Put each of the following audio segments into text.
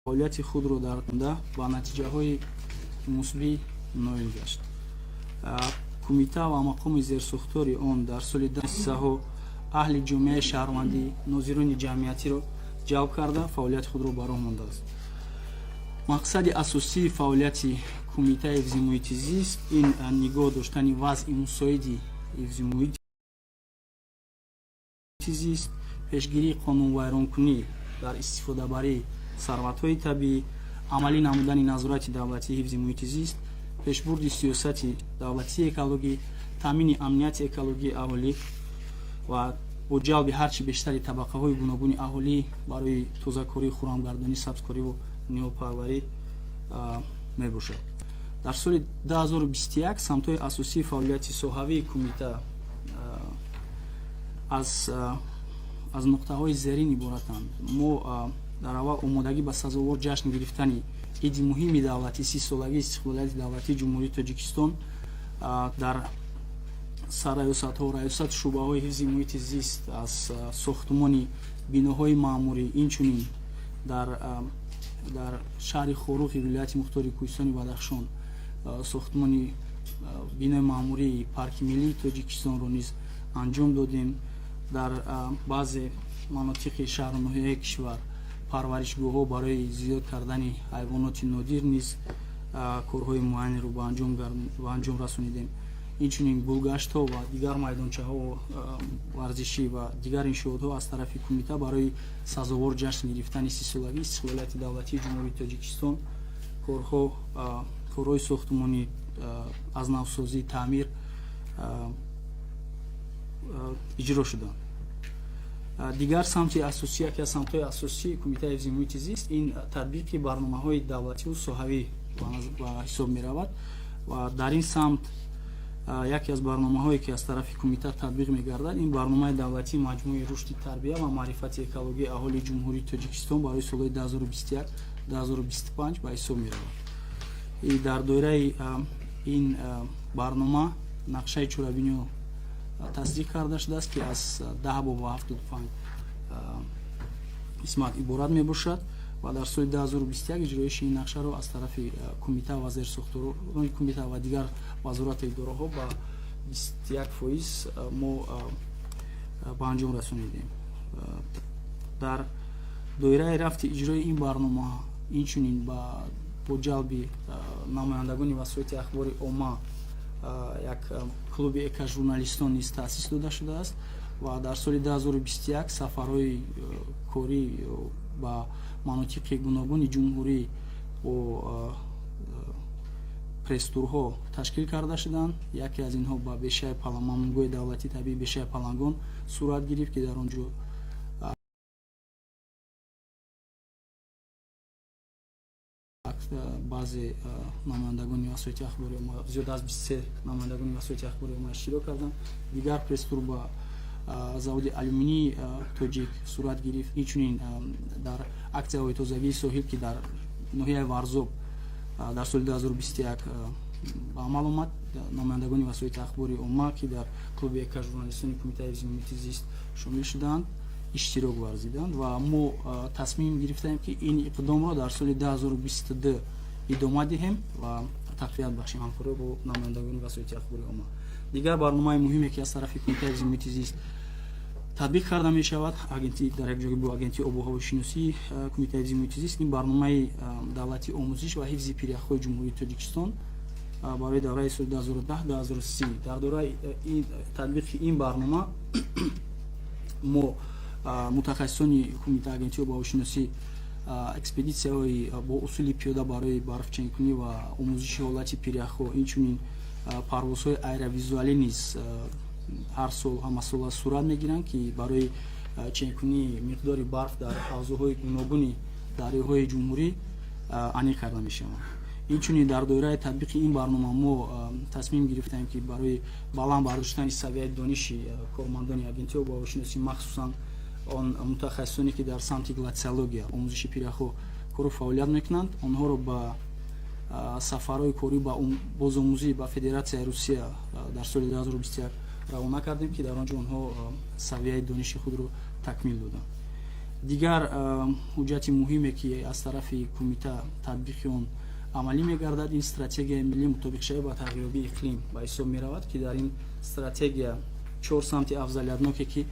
Фаъолияти худро дар ба натиҷаҳои мусбӣ ноил гашт. Кумита ва мақоми зерсохтори он дар соли муассисаҳо, аҳли ҷомеаи шаҳрвандӣ, нозирони ҷамъиятиро ҷалб карда, фаъолияти худро ба роҳ мондааст. Мақсади асосии фаъолияти Кумитаи ҳифзи муҳити зист ин нигоҳ доштани вазъи мусоиди ҳифзи муҳити зист, пешгирии қонунвайронкунӣ дар истифодабарии сарватҳои табиӣ, амалӣ намудани назорати давлатии ҳифзи муҳити зист, пешбурди сиёсати давлатии экологӣ, таъмини амнияти экологии аҳолӣ ва бо ҷалби ҳарчи бештари табақаҳои гуногуни аҳолӣ барои тозакорӣ, хурамгардонӣ, сабзкориву ниҳолпарварӣ мебошад. Дар соли 2021 самтҳои асосии фаъолияти соҳавии кумита аз нуқтаҳои зерин иборатанд. Мо дар аввал омодагӣ ба сазовор ҷашн гирифтани иди муҳими давлатӣ, 30-солагии истиқлолияти давлатии Ҷумҳурии Тоҷикистон, дар сарраёсатҳо, раёсату шӯъбаҳои ҳифзи муҳити зист аз сохтмони биноҳои маъмурӣ, инчунин дар шаҳри Хоруғи вилояти мухтори Кӯҳистони Бадахшон сохтмони бинои маъмурии Парки миллии Тоҷикистонро низ анҷом додем. Дар баъзе манотиқи шаҳру ноҳияи кишвар парваришгоҳҳо барои зиёд кардани ҳайвоноти нодир низ корҳои муайянеро ба анҷом расонидем. Инчунин гулгаштҳо ва дигар майдончаҳо варзишӣ ва дигар иншоотҳо аз тарафи кумита барои сазовор ҷашн гирифтани 30-солагии истиқлолияти давлатии Ҷумҳурии Тоҷикистон корҳои сохтмонӣ, аз навсозӣ, таъмир иҷро шуданд. Дигар самти асосӣ, яке аз самтҳои асосии Кумитаи ҳифзи муҳити зист ин татбиқи барномаҳои давлативу соҳавӣ ба ҳисоб меравад ва дар ин самт яке аз барномаҳое, ки аз тарафи кумита татбиқ мегардад, ин барномаи давлатии маҷмӯи рушди тарбия ва маърифати экологии аҳолии Ҷумҳурии Тоҷикистон барои солҳои 2021 2025 ба ҳисоб меравад. Дар доираи ин барнома нақшаи чорабиниҳо тасдиқ карда шудааст, ки аз 10 боб ва 75 қисмат иборат мебошад ва дар соли 2021 иҷроиши ин нақшаро аз тарафи кумита ва зерсохторони кумита ва дигар вазорату идораҳо ба 21% мо ба анҷом расонидем. Дар доираи рафти иҷрои ин барнома, инчунин бо ҷалби намояндагони васоити ахбори омма як клуби экожурналистон низ таъсис дода шудааст ва дар соли 2021 сафарҳои корӣ ба манотиқи гуногуни ҷумҳурӣ бо пресс-турҳо ташкил карда шуданд. Яке аз инҳо ба бешаи мамнӯъгоҳи давлатии табиии Бешаи Палангон сурат гирифт, ки дар он ҷо баъзе намояндагони васоити ахбори омма, зиёда аз 23 намояндагони васоити ахбори омма иштирок карданд. Дигар пресс-тур ба заводи алюминии тоҷик сурат гирифт. Инчунин дар аксияҳои тозагии соҳил, ки дар ноҳияи Варзоб дар соли 2021 ба амал омад, намояндагони васоити ахбори омма, ки дар клуби экожурналистони Кумитаи ҳифзи муҳити зист шомил шудаанд, иштирок варзиданд ва мо тасмим гирифтаем, ки ин иқдомро дар соли 2022 идома диҳем ва тақвият бахшем ҳамкориҳо бо намояндагони васоити ахбори омма. Дигар барномаи муҳиме, ки аз тарафи Кумитаи ҳифзи муҳити зист татбиқ карда мешавад агентӣ дар якҷоягӣ бо Агентии обу ҳавошиносии Кумитаи ҳифзи муҳити зист, ин барномаи давлатии омӯзиш ва ҳифзи пиряхҳои Ҷумҳурии Тоҷикистон барои давраи соли 2010 2030. Дар доираи татбиқи ин барнома мо, мутахассисони кумита, Агентии обу ҳавошиносӣ, экспедитсияҳои бо усули пиёда барои барфченкунӣ ва омӯзиши ҳолати пиряхҳо, инчунин парвозҳои аэровизуалӣ низ ҳар сол, ҳамасола сурат мегиранд, ки барои ченкунии миқдори барф дар ҳавзаҳои гуногуни дарёҳои ҷумҳурӣ аниқ карда мешаванд. Инчунин дар доираи татбиқи ин барнома мо тасмим гирифтаем, ки барои баланд бардоштани савияи дониши кормандони Агентии обу ҳавошиносӣ, махсусан он мутахассисоне, ки дар самти гляциология, омӯзиши пиряхҳо кору фаъолият мекунанд, онҳоро ба сафарҳои корӣ ба бозомӯзӣ ба Федератсияи Русия дар соли 2021 равона кардем, ки дар он ҷо онҳо савияи дониши худро такмил доданд. Дигар ҳуҷҷати муҳиме, ки аз тарафи кумита татбиқи он амалӣ мегардад, ин Стратегияи миллии мутобиқшавӣ ба тағйирёбии иқлим ба ҳисоб меравад, ки дар ин стратегия чор самти афзалиятноке, ки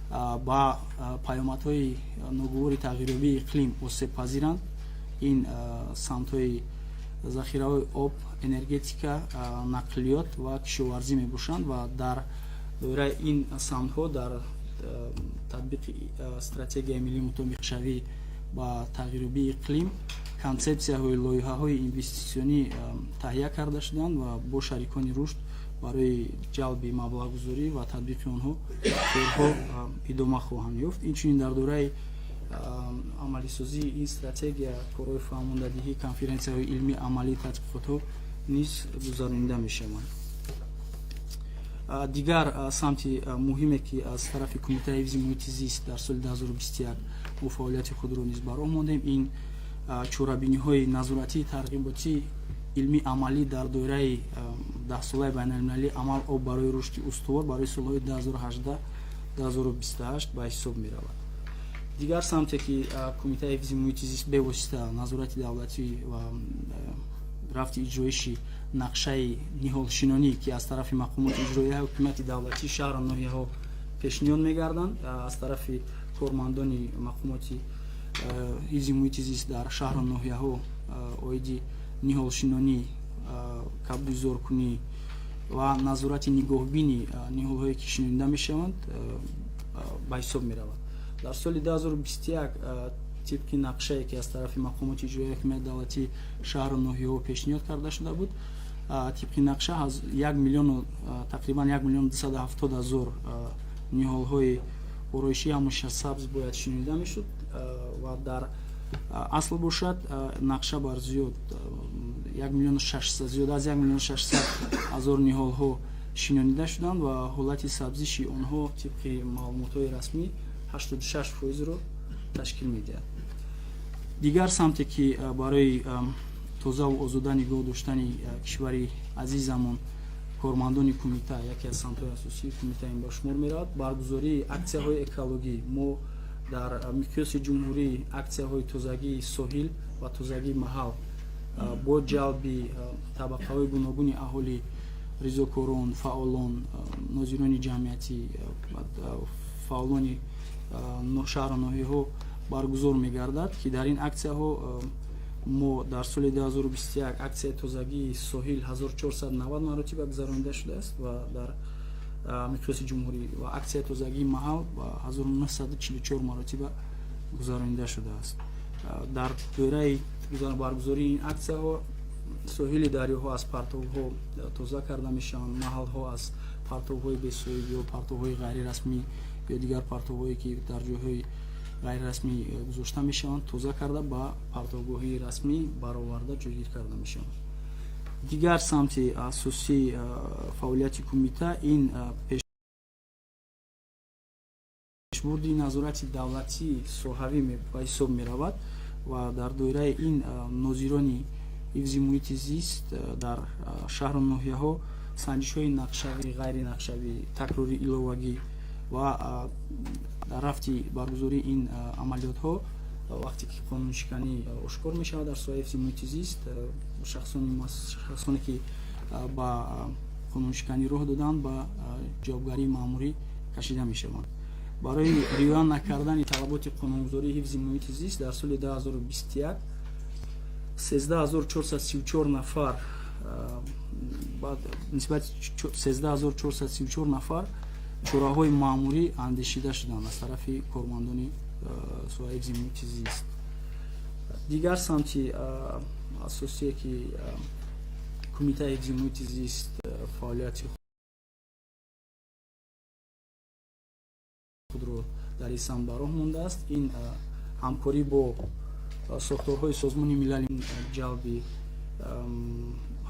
ба паёмадҳои ногувори тағйирёбии иқлим осебпазиранд, ин самтҳои захираҳои об, энергетика, нақлиёт ва кишоварзӣ мебошанд ва дар доираи ин самтҳо дар татбиқи Стратегияи миллии мутобиқшавӣ ба тағйирёбии иқлим консепсияҳои лоиҳаҳои инвеститсионӣ таҳия карда шуданд ва бо шарикони рушд барои ҷалби маблағгузорӣ ва татбиқи онҳо корҳо идома хоҳанд ёфт. Инчунин дар доираи амалисозии ин стратегия корҳои фаҳмондадиҳӣ, конференсияҳои илмӣ, амалӣ, тадқиқотҳо низ гузаронида мешаванд. Дигар самти муҳиме, ки аз тарафи Кумитаи ҳифзи муҳити зист дар соли 2021 мо фаъолияти худро низ ба роҳ мондем, ин чорабиниҳои назоратии тарғиботӣ, илмӣ, амалӣ дар доираи Даҳсолаи байналмилалии амал «Об барои рушди устувор» барои солҳои 2018 2028 ба ҳисоб меравад. Дигар самте, ки Кумитаи ҳифзи муҳити зист бевосита назорати давлатӣ ва рафти иҷроиши нақшаи ниҳолшинонӣ, ки аз тарафи мақомоти иҷроияи ҳокимияти давлатии шаҳру ноҳияҳо пешниҳод мегарданд, аз тарафи кормандони мақомоти ҳифзи муҳити зист дар шаҳру ноҳияҳо оиди ниҳолшинонӣ, кабудизоркунӣ ва назорати нигоҳбини ниҳолҳое, ки шинонида мешаванд, ба ҳисоб меравад. Дар соли 2021 тибқи нақшае, ки аз тарафи мақомоти иҷроияи ҳокимияти давлатии шаҳру ноҳияҳо пешниҳод карда шуда буд, тибқи нақша 1 миллиону тақрибан 1 270 000 ниҳолҳои ороишии ҳамешасабз бояд шинонида мешуд ва дар асл бошад, нақша бар зиёд 1 600 000, зиёда аз 1 600 000 ниҳолҳо шинонида шуданд ва ҳолати сабзиши онҳо тибқи маълумотҳои расмӣ 86 фоизро ташкил медиҳад. Дигар самте, ки барои тозаву озода нигоҳ доштани кишвари азизамон кормандони кумита, яке аз самтҳои асосии кумита ин ба шумор меравад, баргузории аксияҳои экологӣ. Мо дар миқёси ҷумҳурӣ аксияҳои тозагии соҳил ва тозагии маҳал бо ҷалби табақаҳои гуногуни аҳолӣ, ризокорон, фаъолон, нозирони ҷамъиятӣ, фаъолони шаҳру ноҳияҳо баргузор мегардад, ки дар ин аксияҳо мо дар соли 2021 аксияи тозагии соҳил 1490 маротиба гузаронида шудааст ва дар миқёси ҷумҳурӣ ва аксияи тозагии маҳал 1944 маротиба гузаронида шудааст. Дар доираи баргузории ин аксияҳо соҳили дарёҳо аз партовҳо тоза карда мешаванд, маҳалҳо аз партовҳои бесоҳиб ё партовҳои ғайрирасмӣ ё дигар партовҳое, ки дар ҷойҳои ғайрирасмӣ гузошта мешаванд, тоза карда, ба партовгоҳии расмӣ бароварда ҷойгир карда мешаванд. Дигар самти асосии фаъолияти кумита ин пешбурди назорати давлатии соҳавӣ ба ҳисоб меравад ва дар доираи ин нозирони ҳифзи муҳити зист дар шаҳру ноҳияҳо санҷишҳои нақшавӣ, ғайринақшавӣ, такрори, иловагӣ ва дар рафти баргузории ин амалиётҳо, вақте ки қонуншиканӣ ошкор мешавад дар соҳаи ҳифзи муҳити зист, шахсоне, ки ба қонуншиканӣ роҳ доданд, ба ҷавобгарии маъмурӣ кашида мешаванд. Барои риоя накардани талаботи қонунгузории ҳифзи муҳити зист дар соли 2021 13 434 нафар, нисбати 13 434 нафар чораҳои маъмурӣ андешида шуданд аз тарафи кормандони соҳаи ҳифзи муҳити зист. Дигар самти асосие, ки Кумитаи ҳифзи муҳити зист фаъолияти худро дар ин самт ба роҳ мондааст, ин ҳамкорӣ бо сохторҳои Созмони Милали, ҷалби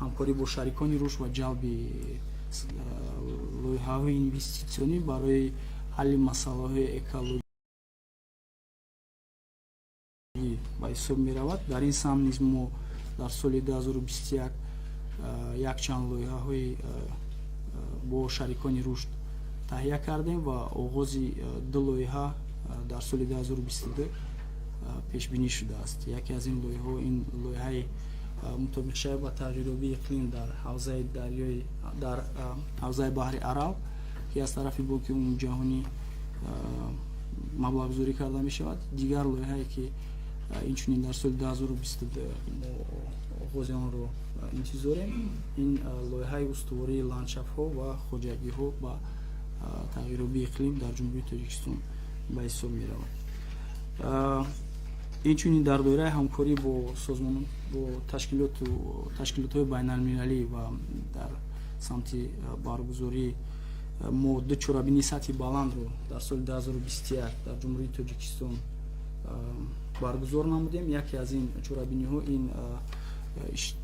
ҳамкорӣ бо шарикони рушд ва ҷалби лоиҳаҳои инвеститсионӣ барои ҳалли масъалаҳои экологӣ ба ҳисоб меравад. Дар ин самт низ мо дар соли 2021 якчанд лоиҳаҳои бо шарикони рушд таҳия кардем ва оғози ду лоиҳа дар соли 2022 пешбинӣ шудааст. Яке аз ин лоиҳаҳо ин лоиҳаи мутобиқшавӣ ба тағйирёбии иқлим дар ҳавзаи дарёи дар ҳавзаи баҳри Арал, ки аз тарафи Бонки Умумиҷаҳонӣ маблағгузорӣ карда мешавад. Дигар лоиҳае, ки инчунин дар соли 2022 мо оғози онро интизорем, ин лоиҳаи устувории ландшафтҳо ва хоҷагиҳо ба тағйирёбии иқлим дар Ҷумҳурии Тоҷикистон ба ҳисоб меравад. Инчунин дар доираи ҳамкорӣ бо созмон, бо ташкилотҳои байналмилалӣ ва дар самти баргузорӣ мо ду чорабинии сатҳи баландро дар соли 2021 дар Ҷумҳурии Тоҷикистон баргузор намудем. Яке аз ин чорабиниҳо ин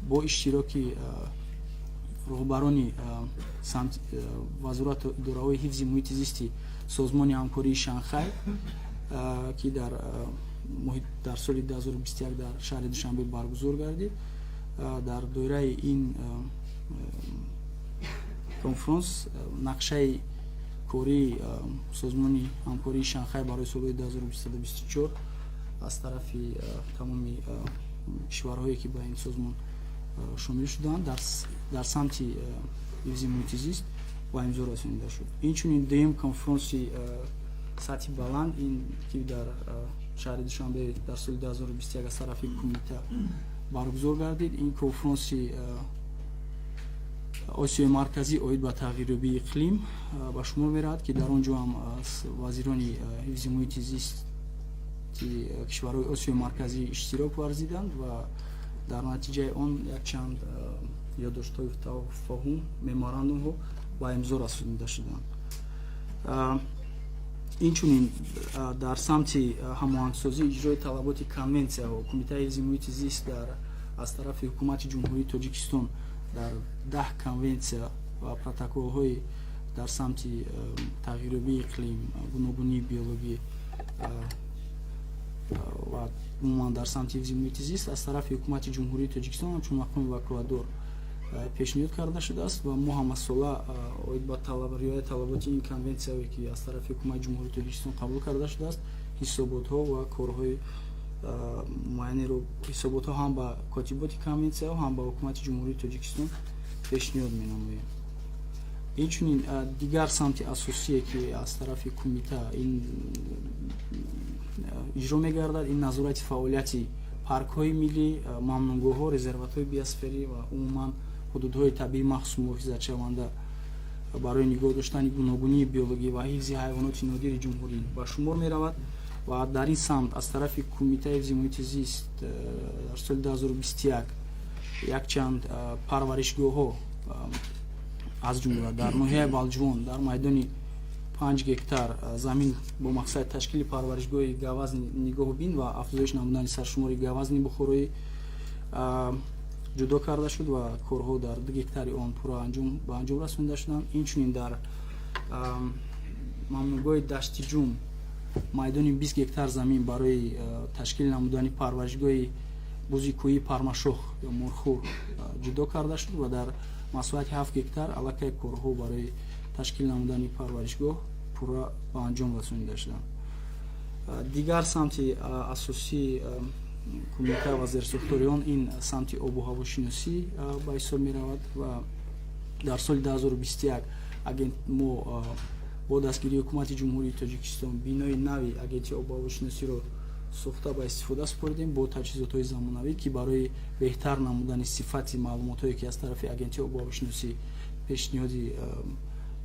бо иштироки роҳбарони вазорату идораҳои ҳифзи муҳити зисти Созмони ҳамкории Шанхай, ки дар соли 2021 дар шаҳри Душанбе баргузор гардид. Дар доираи ин конфронс нақшаи кории Созмони ҳамкории Шанхай барои солҳои 2024 аз тарафи тамоми кишварҳое, ки ба ин созмон шомил шуданд, дар самти ҳифзи муҳити зист ба имзо расонида шуд. Инчунин дуюм конфронси сатҳи баланд ин ки дар шаҳри Душанбе дар соли 2021 аз тарафи кумита баргузор гардид, ин конфронси Осиёи Марказӣ оид ба тағйирёбии иқлим ба шумор меравад, ки дар он ҷо ҳам вазирони ҳифзи муҳити зисти кишварҳои Осиёи Марказӣ иштирок варзиданд ва дар натиҷаи он якчанд ёддоштҳои тафоҳум, меморандумҳо ба имзо расонида шуданд. Инчунин дар самти ҳамоҳангсозии иҷрои талаботи конвенсияҳо Кумитаи ҳифзи муҳити зист аз тарафи Ҳукумати Ҷумҳурии Тоҷикистон дар 10 конвенсия ва протоколҳои дар самти тағйирёбии иқлим, гуногунии биологӣ ва умуман дар самти ҳифзи муҳити зист аз тарафи Ҳукумати Ҷумҳурии Тоҷикистон ҳамчун мақоми ваколатдор пешниҳод карда шудааст ва мо ҳамасола оид ба риояи талаботи ин конвенсияое, ки аз тарафи Ҳукумати Ҷумҳурии Тоҷикистон қабул карда шудааст, ҳисоботҳо ва корҳои муайянеро, ҳисоботҳо ҳам ба котиботи конвенсияҳо, ҳам ба Ҳукумати Ҷумҳурии Тоҷикистон пешниҳод менамоем. Инчунин дигар самти асосие, ки аз тарафи кумита ин иҷро мегардад, ин назорати фаъолияти паркҳои миллӣ, мамнуъгоҳҳо, резерватҳои биосферӣ ва умуман ҳудудҳои табиии махсус муҳофизатшаванда барои нигоҳ доштани гуногунии биологӣ ва ҳифзи ҳайвоноти нодири ҷумҳурӣ ба шумор меравад. Ва дар ин самт аз тарафи Кумитаи ҳифзи муҳити зист дар соли 2021 якчанд парваришгоҳҳо, аз ҷумла дар ноҳияи Балҷувон дар майдони 5 гектар замин бо мақсади ташкили парваришгоҳи гавазни, нигоҳубин ва афзоиш намудани саршумори гавазни бухороӣ ҷудо карда шуд ва корҳо дар 2 гектари он пурра ба анҷом расонида шуданд. Инчунин дар мамнуъгоҳи Даштиҷум майдони 20 гектар замин барои ташкил намудани парваришгоҳи бузи кӯҳии пармашох ё морхӯр ҷудо карда шуд ва дар масоҳати 7 гектар аллакай корҳо барои ташкил намудани парваришгоҳ пурра ба анҷом расонида шуданд. Дигар самти асосии кумита ва зерсохтори он ин самти обу ҳавошиносӣ ба ҳисоб меравад ва дар соли 2021 агент мо бо дастгирии Ҳукумати Ҷумҳурии Тоҷикистон бинои нави Агентии обу ҳавошиносиро сохта ба истифода супоридем бо таҷҳизотҳои замонавӣ, ки барои беҳтар намудани сифати маълумотҳое, ки аз тарафи Агентии обу ҳавошиносӣ пешниҳоди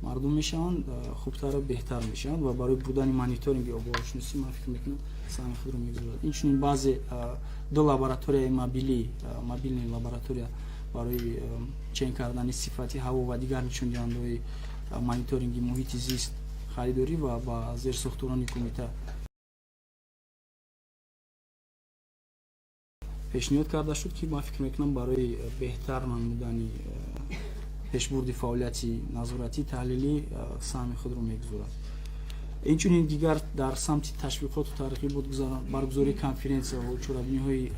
мардум мешаванд, хубтару беҳтар мешаванд ва барои бурдани мониторинги обу ҳавошиносӣ, ман фикр мекунам, саҳми худро мегузорад. Инчунин баъзе ду лабораторияи мобилӣ, мобильный лаборатория, барои чен кардани сифати ҳаво ва дигар нишондиҳандаҳои мониторинги муҳити зист харидорӣ ва ба зерсохторони кумита пешниҳод карда шуд, ки ман фикр мекунам, барои беҳтар намудани пешбурди фаъолияти назоратӣ, таҳлилӣ саҳми худро мегузорад. Инчунин дигар дар самти ташвиқоту тарғибот, баргузории конференсияҳо, чорабиниҳои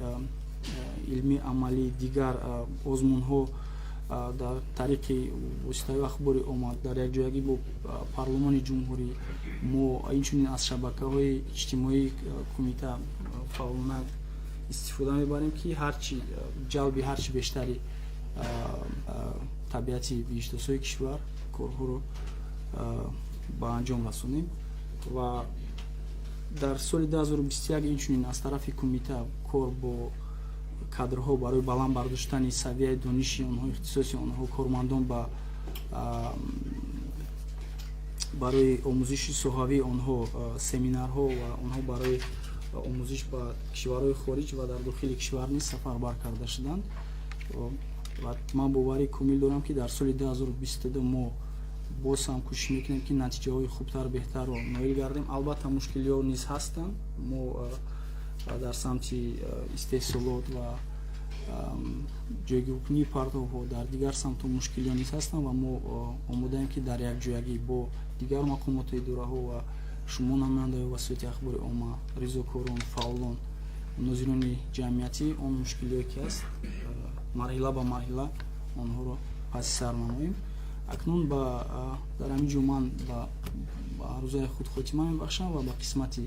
илмӣ, амалӣ, дигар озмунҳо. Дар тариқи воситаҳои ахбори омма, дар якҷоягӣ бо парлумони ҷумҳурӣ, мо инчунин аз шабакаҳои иҷтимоии кумита фаъолона истифода мебарем, ки ҳарчи ҷалби ҳарчи бештари табиати биҳиштосои кишвар корҳоро ба анҷом расонем. Ва дар соли 2021 инчунин аз тарафи кумита кор бо кадрҳо барои баланд бардоштани савияи дониши онҳо, ихтисоси онҳо, кормандон ба барои омӯзиши соҳавии онҳо семинарҳо ва онҳо барои омӯзиш ба кишварҳои хориҷ ва дар дохили кишвар низ сафарбар карда шуданд. Ва ман боварии комил дорам, ки дар соли 2022 мо боз ҳам кӯшиш мекунем, ки натиҷаҳои хубтар, беҳтарро ноил гардем. Албатта, мушкилиҳо низ ҳастанд. Мо дар самти истеҳсолот ва ҷойгиркунии партовҳо, дар дигар самтҳо мушкилиҳо низ ҳастанд ва мо омодаем, ки дар якҷоягӣ бо дигар мақомоти идораҳо ва шумо, намояндаи васоити ахбори омма, ризокорон, фаъолон, нозирони ҷамъиятӣ, он мушкилиҳое ки ҳаст, марҳила ба марҳила онҳоро паси сар намоем. Акнун ба дар ҳамин ҷо ман ба арузаи худ хотима мебахшам ва ба қисмати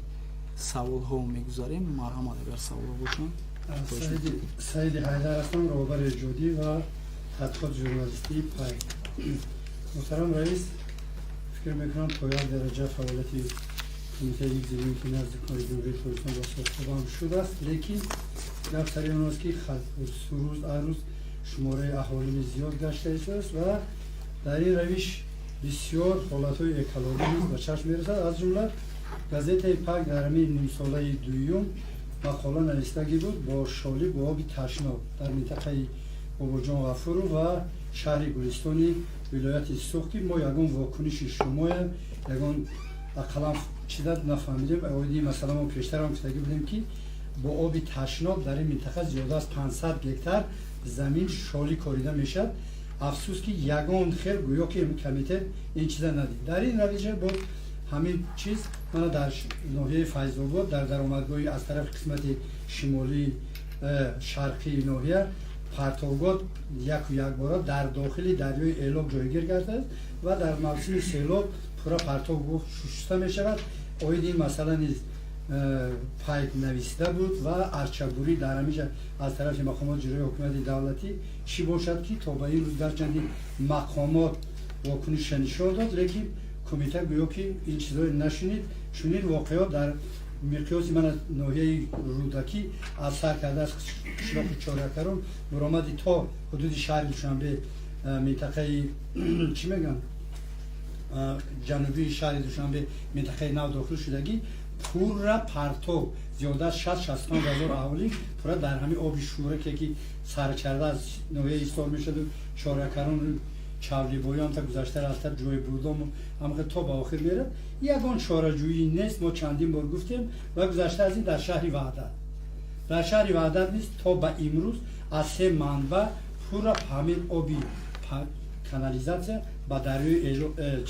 саволҳо мегузарем. Марҳамат, агар саволҳо бошанд. Саиди Ҳайдар ҳастам, роҳбари эҷодӣ ва тадқиқоти журналистии «Пайк». Муҳтарам раис, фикр мекунам, то як дараҷа фаъолияти кумитаи ҳифзи муҳити назди Ҳукумати Ҷумҳурии Тоҷикистон басо хубам шудааст, лекин гап сари он аст, ки рӯз аз рӯз шумораи аҳолӣ низ зиёд гашта истодааст ва дар ин равиш бисёр ҳолатҳои экологӣ низ ба чашм мерасад. Аз ҷумла газетаи «Пайк» дар ҳамин нимсолаи дуюм мақола навистагӣ буд бо шолӣ бо оби ташноб дар минтақаи Бобоҷон Ғафуров ва шаҳри Гулистони вилояти Суғд, ки мо ягон вокуниши шумоя, ягон ақаллан чиза нафаҳмидем. Оиди масъала мо пештарам гуфтагӣ будем, ки бо оби ташноб дар ин минтақа зиёда аз 500 гектар замин шолӣ корида мешавад. Афсӯс, ки ягон хел гӯё ки комитет ин чиза надид. Дар ин равиша боз ҳамин чиз мана дар ноҳияи Файзобод, дар даромадгоҳи аз тарафи қисмати шимолии шарқии ноҳия партовгоҳ яку якбора дар дохили дарёи Элок ҷойгир гардааст ва дар мавсими селоб пурра партовгоҳ шуста мешавад. Оиди ин масъала низ «Пайк» нависта буд ва арчабурӣ дар ҳамиша аз тарафи мақомоти иҷроии ҳукумати давлатӣ чӣ бошад, ки то ба ин рӯз гарчанди мақомот вокуниша нишон дод, лекин кумита гӯё ки ин чизҳоро нашунид. Чунин воқеаҳо дар миқёси мана ноҳияи Рӯдакӣ аз сар карда аз қишлоқи Чорякарон буромади то ҳудуди шаҳри Душанбе, минтақаи чӣ мегӯянд, ҷанубии шаҳри Душанбе, минтақаи нав дохил шудагӣ, пурра партов, зиёда аз 60-65 ҳазор аҳолӣ пурра дар ҳамин оби шӯраке, ки сарчарда аз ноҳияи Ҳисор мешаду Чорякарон, Чавлибоён та гузашта рафта ҷои бурдому ҳамақа то ба охир мерад, ягон чораҷӯӣ нест. Мо чандин бор гуфтем. Ва гузашта аз ин дар шаҳри Ваҳдат низ то ба имрӯз аз се манбаъ пурра ҳамин оби канализатсия ба дарёи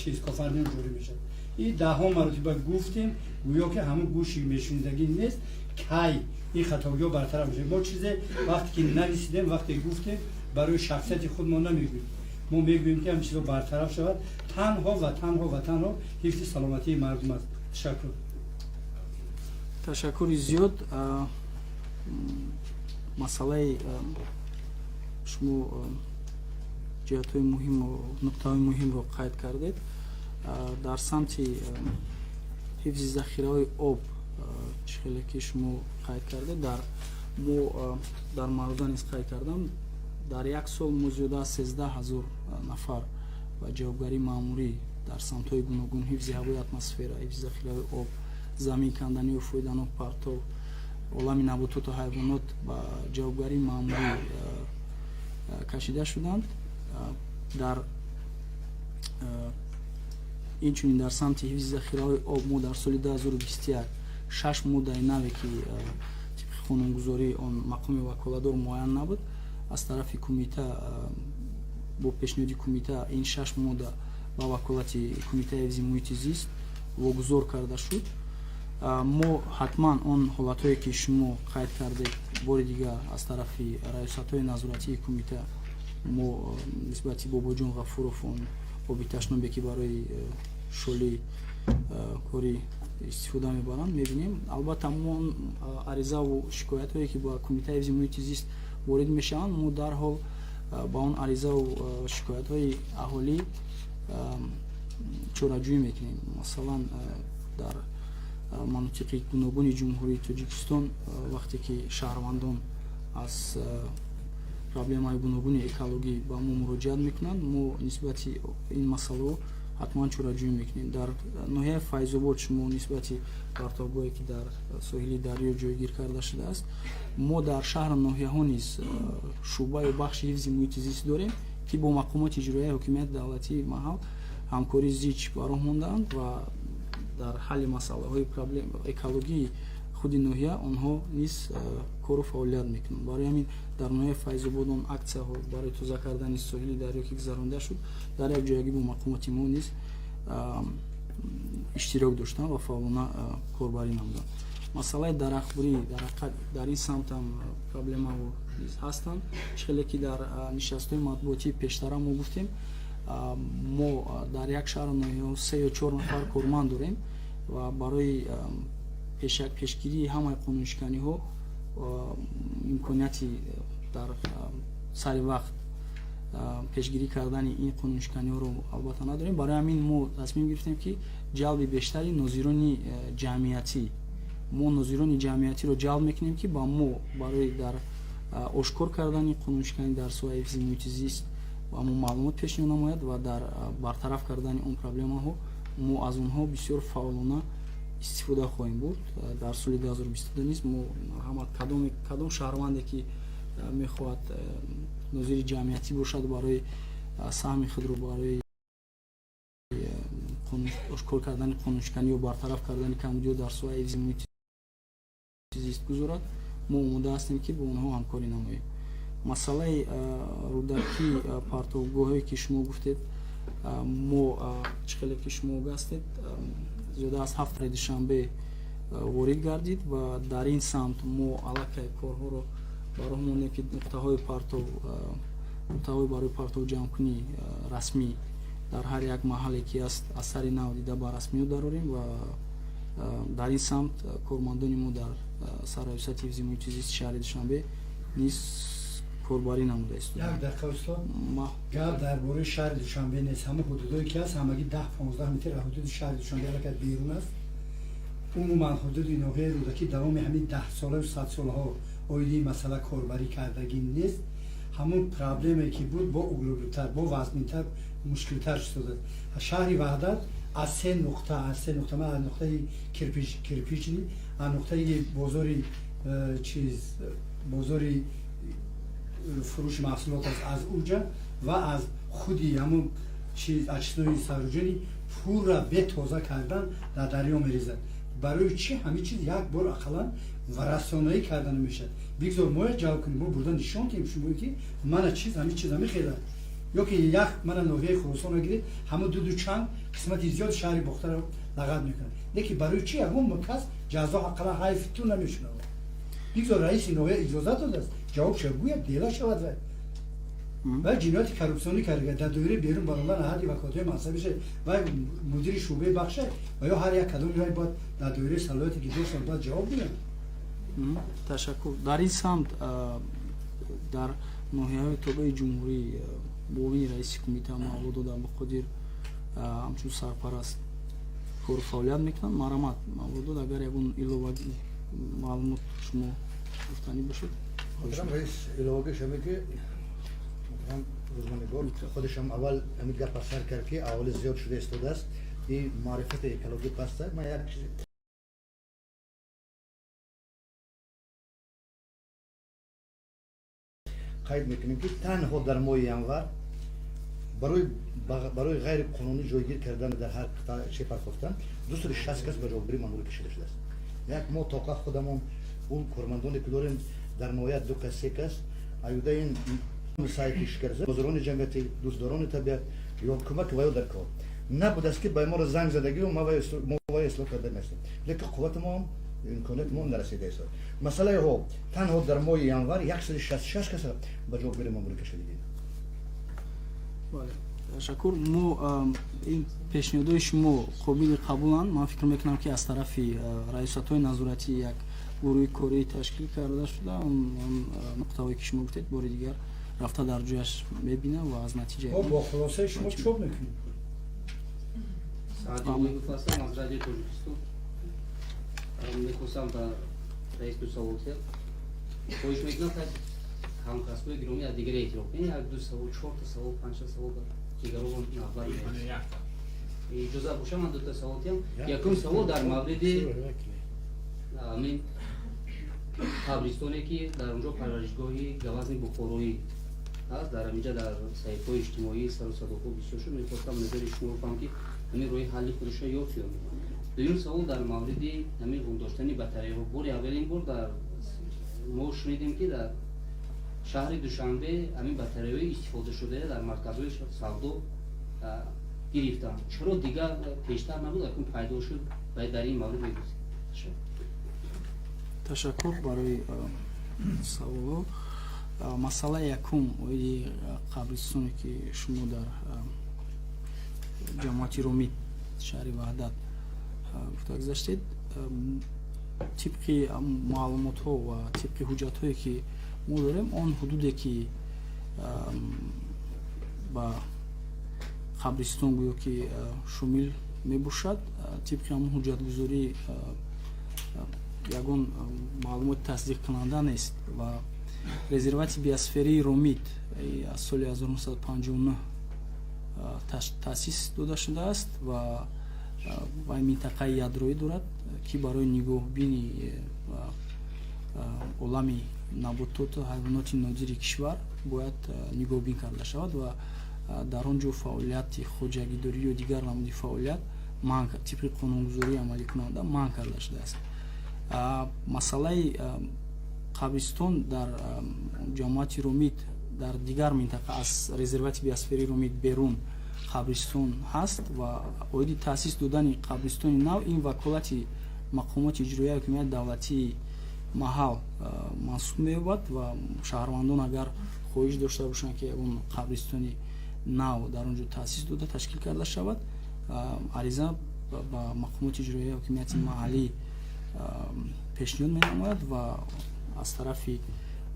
чиз Кофарниҳон ҷорӣ мешавад. И даҳҳо маротиба гуфтем, гӯё ки ҳамун гӯши мешунидагӣ нест. Кай ин хатогиҳо бартараф мешавад? Мо чизе вақте ки нависидем, вақте гуфтем, барои шахсияти худ мо намегӯем. Мо мегӯем, ки ҳамин чизо бартараф шавад. Танҳо ва танҳо ва танҳо ҳифзи саломатии мардум аст. Ташаккур. Ташаккури зиёд. Масъалаи шумо ҷиҳатҳои муҳиму нуқтаҳои муҳимро қайд кардед. Дар самти ҳифзи захираҳои об, чӣ хеле ки шумо қайд кардед, дар мо дар маъруза низ қайд кардам, дар як сол мо зиёда аз 13 000 нафар ба ҷавобгарии маъмурӣ дар самтҳои гуногун: ҳифзи ҳавои атмосфера, ҳифзи захираҳои об, замин канданию фоиданок партов, олами набототу ҳайвонот ба ҷавобгарии маъмурӣ кашида шуданд. Дар инчунин дар самти ҳифзи захираҳои об мо дар соли 2021 шаш моддаи наве, ки тибқи қонунгузории он мақоми ваколадор муайян набуд, аз тарафи кумита, бо пешниҳоди кумита ин шаш модда ба ваколати Кумитаи ҳифзи муҳити зист вогузор карда шуд. Мо ҳатман он ҳолатҳое, ки шумо қайд кардед, бори дигар аз тарафи раёсатҳои назоратии кумита Мо нисбати Бобоҷон Ғафуров, он оби ташнобе, ки барои шоли корӣ истифода мебаранд, мебинем. Албатта, мо аризаву шикоятҳое, ки ба Кумитаи ҳифзи муҳити зист ворид мешаванд, мо дарҳол ба он аризаву шикоятҳои аҳолӣ чораҷӯӣ мекунем. Масалан, дар манотиқи гуногуни Ҷумҳурии Тоҷикистон, вақте ки шаҳрвандон аз проблемаи гуногуни экологӣ ба мо муроҷиат мекунанд, мо нисбати ин масъалаҳо ҳатман чораҷӯӣ мекунем. Дар ноҳияи Файзобод шумо нисбати партовгоҳе, ки дар соҳили дарё ҷойгир карда шудааст, мо дар шаҳру ноҳияҳо низ шӯъба ё бахши ҳифзи муҳити зист дорем, ки бо мақомоти иҷроияи ҳокимияти давлатии маҳал ҳамкории зич ба роҳ мондаанд ва дар ҳалли масъалаҳои экологии худи ноҳия онҳо низ кору фаъолият мекунанд. Барои ҳамин дар ноҳияи Файзобод он аксияҳо барои тоза кардани соҳили дарё, ки гузаронида шуд, дар якҷоягӣ бо мақомоти мо низ иштирок доштанд ва фаъолона корбарӣ намуданд. Масъалаи дарахтбурӣ, дар ҳақиқат, дар ин самтам проблемаҳо низ ҳастанд. Чӣ хеле ки дар нишастҳои матбуотии пештара мо гуфтем, мо дар як шаҳру ноҳияҳо се ё чор нафар корманд дорем ва барои пешгирии ҳамаи қонуншиканиҳо имконияти дар сари вақт пешгирӣ кардани ин қонуншиканиҳоро албатта надорем. Барои ҳамин мо тасмим гирифтем, ки ҷалби бештари нозирони ҷамъиятӣ, мо нозирони ҷамъиятиро ҷалб мекунем, ки ба мо барои дар ошкор кардани қонуншиканӣ дар соҳаи ҳифзи муҳити зист ба мо маълумот пешниҳод намояд ва дар бартараф кардани он проблемаҳо мо аз онҳо бисёр фаъолона истифода хоҳем бурд. Дар соли 2022 низ мо ҳама кадом шаҳрванде, ки мехоҳад нозири ҷамъиятӣ бошад, барои саҳми худро барои ошкор кардани қонуншиканӣ ё бартараф кардани камбудиҳо дар соҳаи ҳифзи муҳити зист гузорад, мо омода ҳастем, ки бо онҳо ҳамкорӣ намоем. Масъалаи Рӯдакӣ, партовгоҳое, ки шумо гуфтед, мо, чӣ хеле ки шумо огаҳ ҳастед, зиёда аз ҳафт Душанбе ворид гардид ва дар ин самт мо аллакай корҳоро ба роҳ мондем, ки нуқтаҳои партов, нуқтаҳои барои партовҷамъкунӣ расмӣ дар ҳар як маҳалле, ки аст, аз сари нав дида ба расмиёт дарорем ва дар ин самт кормандони мо дар сарраёсати ҳифзи муҳити зисти шаҳри Душанбе низ корбарӣ намуда. Як дақиқа, устод. Гап дар бораи шаҳри Душанбе нест. Ҳама ҳудудое, ки ҳаст, ҳамагӣ 10-15 метр аз ҳудуди шаҳри Душанбе аллакай берун аст. Умуман, ҳудуди ноҳияи Рӯдакӣ давоми ҳамин даҳсолаю садсолаҳо оиди ин масъала корбарӣ кардагӣ нест. Ҳамун проблеме, ки буд, бо углублютар, бо вазминтар, мушкилтар шудааст. Шаҳри Ваҳдат аз се нуқта, аз нуқтаи Кирпичный, аз нуқтаи бозори чиз, бозори фурӯши маҳсулот аст, аз уҷа ва аз худи ҳамун чиз, очистной сооружений, пурра бетоза кардан дар дарё мерезад. Барои чӣ ҳамин чиз як бор ақаллан ва расонаӣ карда намешавад? Бигзор моя ҷалб кунем, мо бурда нишон диҳем шумо, ки мана чиз, ҳамин чиз ҳамин хела. Ё ки як мана ноҳияи Хуросонро гиред, ҳамун дуду чанд қисмати зиёд шаҳри Бохтаро лағат мекунад. Лекин барои чӣ ягон кас ҷазо, ақаллан ҳайфи ту намешунавад? Бигзор раиси ноҳия иҷозат додааст, ҷавоб шавад, гӯяд, дела шавад. Вай ҷинояти коррупсионӣ карда, дар доираи берун баромадан ҳадди ваколатҳои мансабиша, вай мудири шӯъбаи бахша ва ё ҳар як кадоми вай бояд дар доираи салоҳияте, ки доштанд, бояд ҷавоб диҳанд. Ташаккур. Дар ин самт дар ноҳияҳои тобеи ҷумҳурӣ муовини раиси кумита Мавлудод Абдуқодир ҳамчун сарпараст кору фаъолият мекунанд. Марҳамат, Мавлудод, агар ягон иловагӣ маълумот шумо гуфтанӣ бошед. Муҳтарам раис, иловагиш ҳаме, ки муҳтарам рӯзноманигор худашам аввал ҳамин гапа сар кард, ки аҳолӣ зиёд шуда истодааст и маърифати экологӣ паста. Ман як чиз қайд мекунем, ки танҳо дар моҳи январ барои ғайриқонунӣ ҷойгир кардан дар ҳар че партофтан 260 кас ба ҷавобгарии маъмурӣ кашида шудааст. Як мо тоқа худамон, он кормандоне, ки дорем дар ноҳия, ду кас, се кас аюда ин сайти шикарза, нозирони ҷамъияти дӯстдорони табиат ё кӯмак ва ё дар кор набудааст, ки ба моро занг задагию мо вай ислоҳ карда местем, лекин қуввати мо, имконияти мо нарасида истод. Масъалаи ҳо танҳо дар моҳи январ 166 каса ба ҷавобгарии маъмурӣ кашида дидем. Бале, ташаккур. Мо ин пешниҳодҳои шумо қобили қабуланд. Ман фикр мекунам, ки аз тарафи раёсатҳои назоратӣ як гурӯҳи корӣ ташкил карда шуда, он нуқтаҳое, ки шумо гуфтед, бори дигар рафта дар ҷояш мебинам ва аз натиҷаи Бо хулосаи шумо чоп мекунем. Саадиев ҳастам аз Радиои Тоҷикистон. Мехостам ба раис ду савол диҳам. Хоҳиш мекунам, ҳамкасбои гиромӣ аз дигаре эътироф кунед. Як ду савол, чорта савол, панҷта савол, дигаро навбат иҷоза боша, ман дута савол диҳам. Якум савол дар мавриди ҳамин қабристоне, ки дар онҷо парваришгоҳи гавазни бухороӣ ҳаст. Дар ҳаминҷа дар саҳифаҳои иҷтимоӣ сару садоҳо бисёр шуд. Мехостам назари шуморо фаҳмам, ки ҳамин роҳи ҳалли худашро ёфт ё не. Дуюм савол дар мавриди ҳамин гум доштани батареяҳо. Бори аввалин бор дар мо шунидем, ки дар шаҳри Душанбе ҳамин батареяҳои истифодашуда дар марказҳои савдо гирифтанд. Чаро дигар пештар набуд, акнун пайдо шуд? Ва дар ин маврид мегӯзед. Ташаккур барои саволҳо. Масъалаи якум оиди қабристоне, ки шумо дар ҷамоати Ромит, шаҳри Ваҳдат гуфта гузаштед, тибқи маълумотҳо ва тибқи ҳуҷҷатҳое, ки мо дорем, он ҳудуде, ки ба қабристон гӯё ки шомил мебошад, тибқи ҳамон ҳуҷҷатгузорӣ ягон маълумоти тасдиқкунанда нест ва резервати биосферии Ромит аз соли 1959 таъсис дода шудааст ва вай минтақаи ядроӣ дорад, ки барои нигоҳбини олами набототу ҳайвоноти нодири кишвар бояд нигоҳбин карда шавад ва дар он ҷо фаъолияти хоҷагидорӣ ё дигар намуди фаъолият тибқи қонунгузории амаликунанда манъ карда шудааст. Масъалаи қабристон дар ҷамоати Ромит, дар дигар минтақа, аз резервати биосферии Ромит берун қабристон ҳаст ва оиди таъсис додани қабристони нав ин ваколати мақомоти иҷроияи ҳокимияти давлатии маҳал мансуб меёбад ва шаҳрвандон агар хоҳиш дошта бошанд, ки ягон қабристони нав дар он ҷо таъсис дода, ташкил карда шавад, ариза ба мақомоти иҷроияи ҳокимияти маҳаллӣ пешниҳод менамояд ва аз тарафи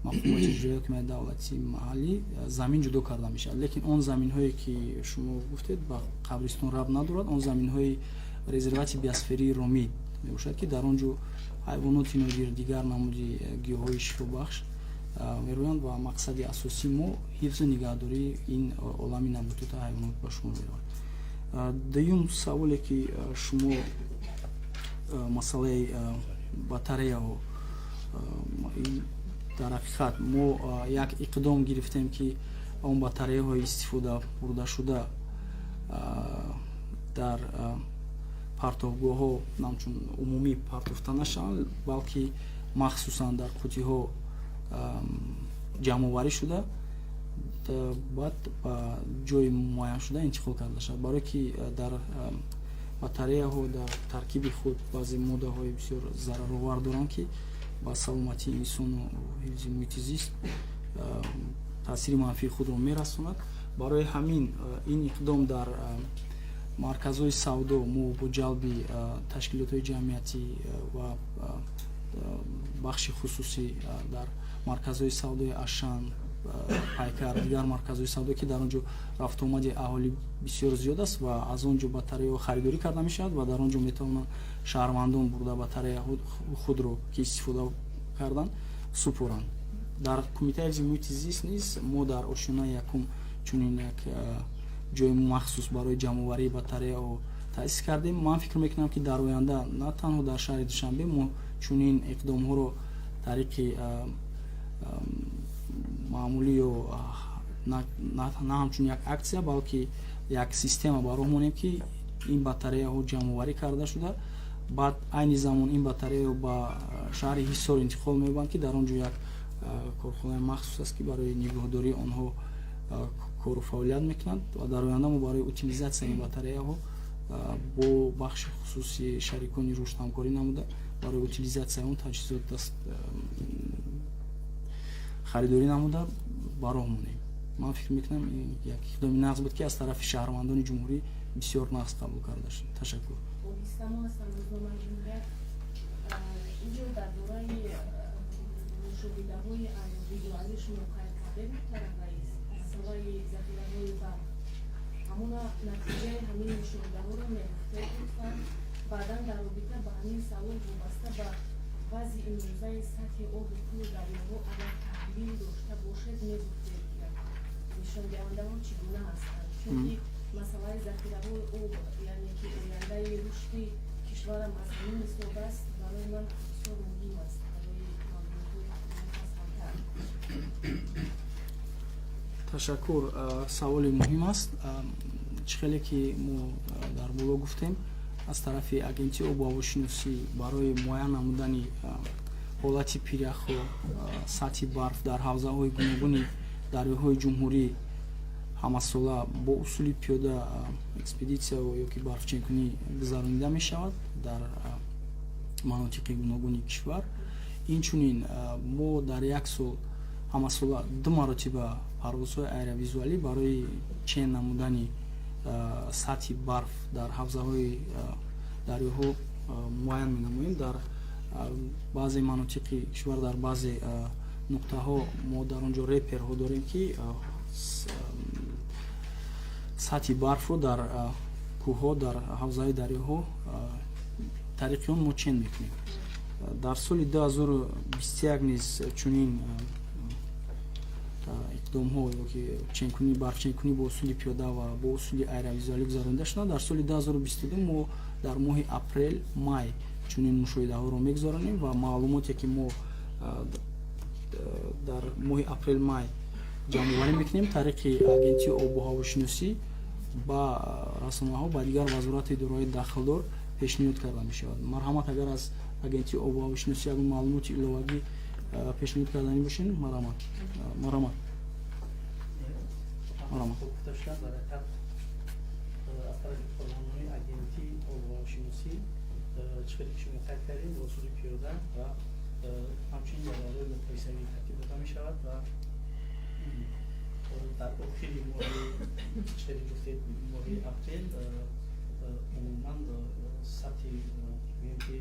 мақомоти иҷроияи ҳокимияти давлатии маҳаллӣ замин ҷудо карда мешавад. Лекин он заминҳое, ки шумо гуфтед, ба қабристон рабт надорад. Он заминҳои резервати биосферии Ромит мебошад, ки дар он ҷо ҳайвоноти нодир, дигар намуди гиёҳҳои шифобахш мерӯянд ва мақсади асосии мо ҳифзу нигаҳдории ин олами набототу ҳайвонот ба шумор меравад. Дуюм саволе, ки шумо, масъалаи батареяҳо, дар ҳақиқат мо як иқдом гирифтем, ки он батареяҳои истифода бурдашуда дар партовгоҳҳо ҳамчун умумӣ партофта нашаванд, балки махсусан дар қутиҳо ҷамъоварӣ шуда, баъд ба ҷои муайяншуда интиқол карда шавад, барое ки дар батареяҳо дар таркиби худ баъзе моддаҳои бисёр зараровар доранд, ки ба саломатии инсону ҳифзи муҳити зист таъсири манфии худро мерасонад. Барои ҳамин ин иқдом дар марказҳои савдо мо бо ҷалби ташкилотҳои ҷамъиятӣ ва бахши хусусӣ дар марказҳои савдои Ашан, Пайкар, дигар марказҳои савдо, ки дар он ҷо рафтуомади аҳолӣ бисёр зиёд аст ва аз он ҷо батареяҳо харидорӣ карда мешавад ва дар он ҷо метавонанд шаҳрвандон бурда батарея худро, ки истифода карданд, супоранд. Дар Кумитаи ҳифзи муҳити зист низ мо дар ошёнаи якум чунин як ҷои махсус барои ҷамъоварии батареяҳо таъсис кардем. Ман фикр мекунам, ки дар оянда на танҳо дар шаҳри Душанбе мо чунин иқдомҳоро тариқи маъмулӣ ё на ҳамчун як аксия, балки як система ба роҳ монем, ки ин батареяҳо ҷамъоварӣ карда шуда, баъд айни замон ин батареяҳо ба шаҳри Ҳисор интиқол меёбанд, ки дар он ҷо як корхонаи махсус аст, ки барои нигоҳдории онҳо кору фаъолият мекунанд ва дар оянда мо барои утилизатсияи ин батареяҳо бо бахши хусусии шарикони рушд ҳамкорӣ намуда, барои утилизатсияи он таҷҳизот даст харидорӣ намуда ба роҳ монем. Ман фикр мекунам, ин як иқдоми нағз буд, ки аз тарафи шаҳрвандони ҷумҳурӣ бисёр нағз қабул карда шуд. Ташаккур. Ҳокистамон ҳастам, рӯзномаи «Ҷумҳурият». Инҷо дар бораи мушоҳидаҳои аэровизуалӣ шумо қайд кардем, муҳтарам раис, масъалаи захираҳои барф. Ҳамона натиҷаи ҳамин мушоҳидаҳоро мегуфтед, лутфан. Баъдан дар робита ба ҳамин савол, вобаста ба вазъи имрӯзаи сатҳи оби кӯлу дарёҳо, агар таҳлил дошта бошед, мегуфтед, нишондиҳандаҳо чӣ гуна ҳастанд, чунки масъалаи захираҳои об, яъне ки ояндаи рушди кишварам аз ҳамин ҳисоб аст, барои ман бисёр муҳим аст, барои маълумотҳои муфассалтар. Ташаккур, саволи муҳим аст. Чӣ хеле ки мо дар боло гуфтем, аз тарафи Агентии обу ҳавошиносӣ барои муайян намудани ҳолати пиряхҳо, сатҳи барф дар ҳавзаҳои гуногуни дарёҳои ҷумҳурӣ ҳамасола бо усули пиёда экспедитсия ё ки барфченкунӣ гузаронида мешавад дар манотиқи гуногуни кишвар. Инчунин мо дар як сол ҳамасола ду маротиба парвозҳои аэровизуалӣ барои чен намудани сатҳи барф дар ҳавзаҳои дарёҳо муайян менамоем. Дар баъзе манотиқи кишвар, дар баъзе нуқтаҳо мо дар он ҷо реперҳо дорем, ки сатҳи барфро дар кӯҳҳо, дар ҳавзаи дарёҳо тариқи он мо чен мекунем. Дар соли 2021 низ чунин иқдомҳо ёки ченкунӣ, барфченкунӣ бо усули пиёда ва бо усули аэровизуалӣ гузаронида шуданд. Дар соли 2022 мо дар моҳи апрел, май чунин мушоҳидаҳоро мегузаронем ва маълумоте, ки мо дар моҳи апрел, май ҷамъоварӣ мекунем, тариқи Агентии обу ҳавошиносӣ ба расонаҳо, ба дигар вазорати идораҳои дахлдор пешниҳод карда мешавад. Марҳамат, агар аз Агентии обу ҳавошиносӣ ягон маълумоти иловагӣ пешниҳод карданӣ бошед, марҳамат, марҳамат, марҳамат. Аз тарафи кормандони Агентии обуҳавошиносӣ, чӣ хеле ки шумо қайд кардем, бо усули пиёда ва ҳамчунин ҷадвалҳои муқоисавӣ тартиб дода мешавад ва дар охири моҳи, чӣ хеле гуфтед, моҳи апрел умуман сатҳи, гӯем ки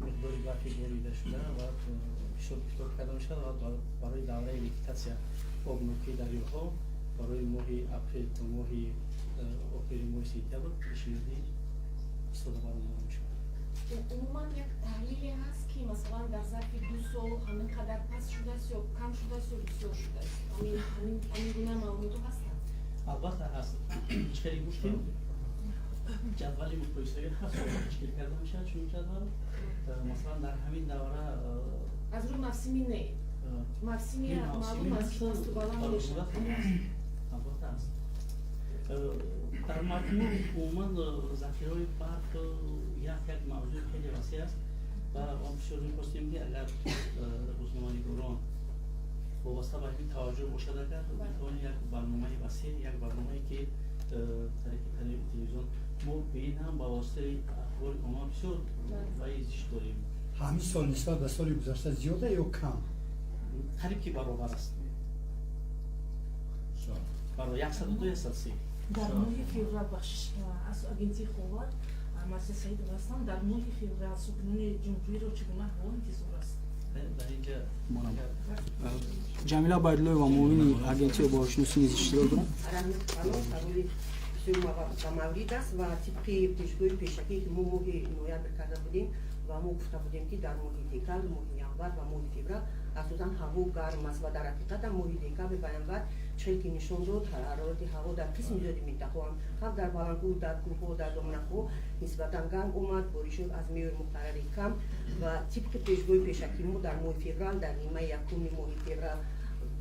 миқдори барфи борида шуда ва ҳисоб китоб карда мешавад ва барои давраи вегетатсия, обнокии дарёҳо барои моҳи апрел то моҳи охири моҳи сентябр пешниҳодӣ истода баромада мешавад. Умуман як таҳлиле ҳаст, ки масалан дар зарфи 2 сол ҳамин қадар паст шудааст ё кам шудааст ё бисёр шудааст? Ҳамин гуна маълумотҳо ҳастанд? Албатта, ҳаст. Чӣ хеле гуфтем, ҷадвали муқоисавӣ ҳар сол ташкил карда мешавад чунин ҷадвал. Масалан, дар ҳамин давра Аз рӯи мавсимӣ не, мавсими маълум аст, ки пасту баланд мешавад. Албатта, ҳаст. Дар маҷмӯъ, умуман захираҳои барф як мавзӯи хеле васеъ аст ва мо бисёр мехостем, ки агар рӯзноманигорон вобаста ба ҳамин таваҷҷӯҳ бошад, агар метавонем як барномаи васеъ, як барномае, ки тариқи телевизион мо ба ин ҳам ба воситаи ахбори омма бисёр ваи зиш дорем. Ҳамин сол нисбат ба соли гузашта зиёда ё кам? Қариб ки баробар аст, 102, 103. Дар моҳи феврал, бахшиш, аз агентии «Ховар» Марсия Саидова ҳастам, дар моҳи феврал сокинони ҷумҳуриро чӣ гуна ҳаво интизор аст? Дар инҷа Ҷамила Байдуллоева, муовини Агентии обуҳавошиносӣ, низ иштирок доранд. Саволи бисёр ба маврид аст ва тибқи пешгӯи пешакӣ, ки мо моҳи ноябр карда будем ва мо гуфта будем, ки дар моҳи декабр, моҳи январ ва моҳи феврал асосан ҳаво гарм аст ва дар ҳақиқатам моҳи декабр ва январ чӣ ки нишон дод, ҳарорати ҳаво дар қисми зиёди минтақаҳо ҳам дар баландкӯҳ, дар кӯҳҳо, дар доманакҳо нисбатан гарм омад, боришот аз меъёри муқаррарӣ кам. Ва тибқи пешгӯи пешакӣ мо дар моҳи феврал, дар нимаи якуми моҳи феврал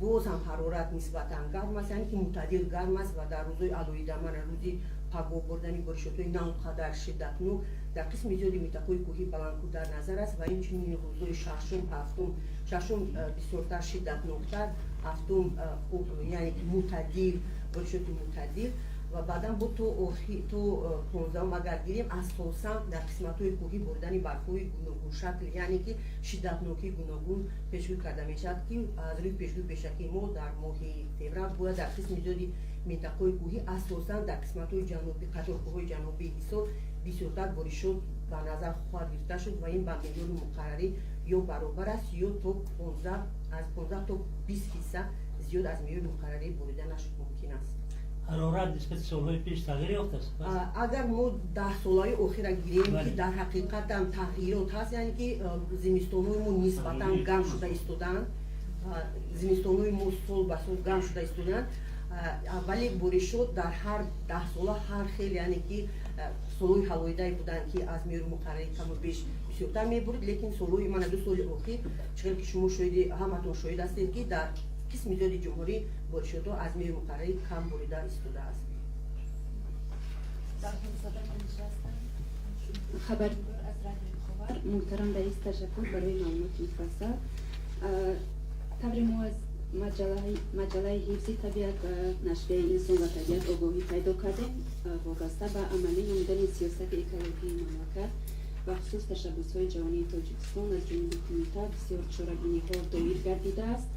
боз ҳам ҳарорат нисбатан гарм аст, яъне ки мӯътадил гарм аст ва дар рӯзҳои алоҳида, мана рӯзи пагоҳ, боридани боришотҳои на он қадар шиддатнок дар қисми зиёди минтақаҳои кӯҳӣ, баландкӯҳ дар назар аст ва инчунин рӯзҳои шашум, ҳафтум, шашум бисёртар шиддатноктар, ҳафтум яъне ки мӯътадил, боришоти мӯътадил. Ва баъдан бо то 15-ум агар гирем, асосан дар қисматҳои кӯҳӣ боридани барфҳои гуногуншакл, яъне ки шиддатнокии гуногун пешгӯӣ карда мешавад, ки аз рӯи пешгӯи пешакии мо дар моҳи феврал бояд дар қисми зиёди минтақаҳои кӯҳӣ, асосан дар қисматҳои ҷанубӣ, қаторкӯҳҳои ҷанубии Ҳисор бисёртар боришот ба назар хоҳад гирифта шуд ва ин ба меъёри муқаррарӣ ё баробар аст, ё то 15, аз 15 то 20 фисад зиёд аз меъёри муқаррарӣ бориданаш мумкин аст. Ҳарорат нисбати солҳои пеш тағйир ёфтааст? Агар мо 10 солаи охира гирем, ки дар ҳақиқатам тағйирот ҳаст, яъне ки зимистонҳои мо нисбатан гарм шуда истодаанд, зимистонҳои мо сол ба сол гарм шуда истодаанд, вале боришот дар ҳар 10 сола ҳар хел, яъне ки солҳои ҳалоидае буданд, ки аз меъёри муқаррарӣ каму беш бисёртар мебурид, лекин солҳои мана 2 соли охир, чӣ ки шумо шоҳиди, ҳаматон шоҳид ҳастед, ки дар қисми зиёди ҷумҳурӣ боришотҳо аз меъёри муқаррарӣ кам борида истодааст. Барҳомзода Манижа ҳастам, хабарнигор аз Радиои Ховар. Муҳтарам раис, ташаккур барои маълумоти муфассал. Тавре мо аз маҷаллаи ҳифзи табиат ва нашрияи «Инсон ва табиат» огоҳӣ пайдо кардем, вобаста ба амалӣ намудани сиёсати экологии мамлакат ва хусус ташаббусҳои ҷавонии Тоҷикистон аз ҷониби кумита бисёр чорабиниҳо доир гардидааст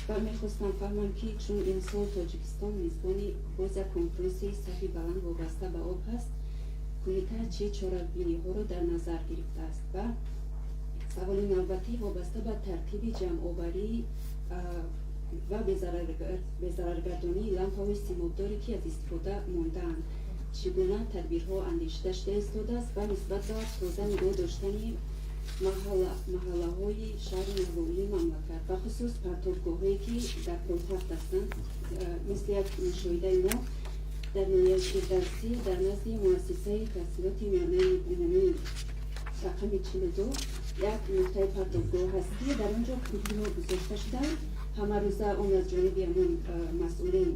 ва мехостам фаҳмам, ки чун имсол Тоҷикистон мизбони боз як конфронси сатҳи баланд вобаста ба об ҳаст, кумита чӣ чорабиниҳоро дар назар гирифтааст? Ва саволи навбатӣ вобаста ба тартиби ҷамъоварӣ ва безараргардонии лампаҳои симобдоре, ки аз истифода мондаанд, чӣ гуна тадбирҳо андешида шуда истодааст ва нисбат ба тоза нигоҳ доштани маҳаллаҳои шаҳру навоҳии мамлакат, бахусус партобгоҳҳое, ки дар пойтахт ҳастанд. Мисли як мушоҳидаи мо, дар ноҳияи Фирдавсӣ, дар назди муассисаи таҳсилоти миёнаи умумии рақами 42 як нуқтаи партобгоҳ ҳаст, ки дар он ҷо қуттиҳо гузошта шудаанд. Ҳамарӯза он аз ҷониби ҳамон масъулин,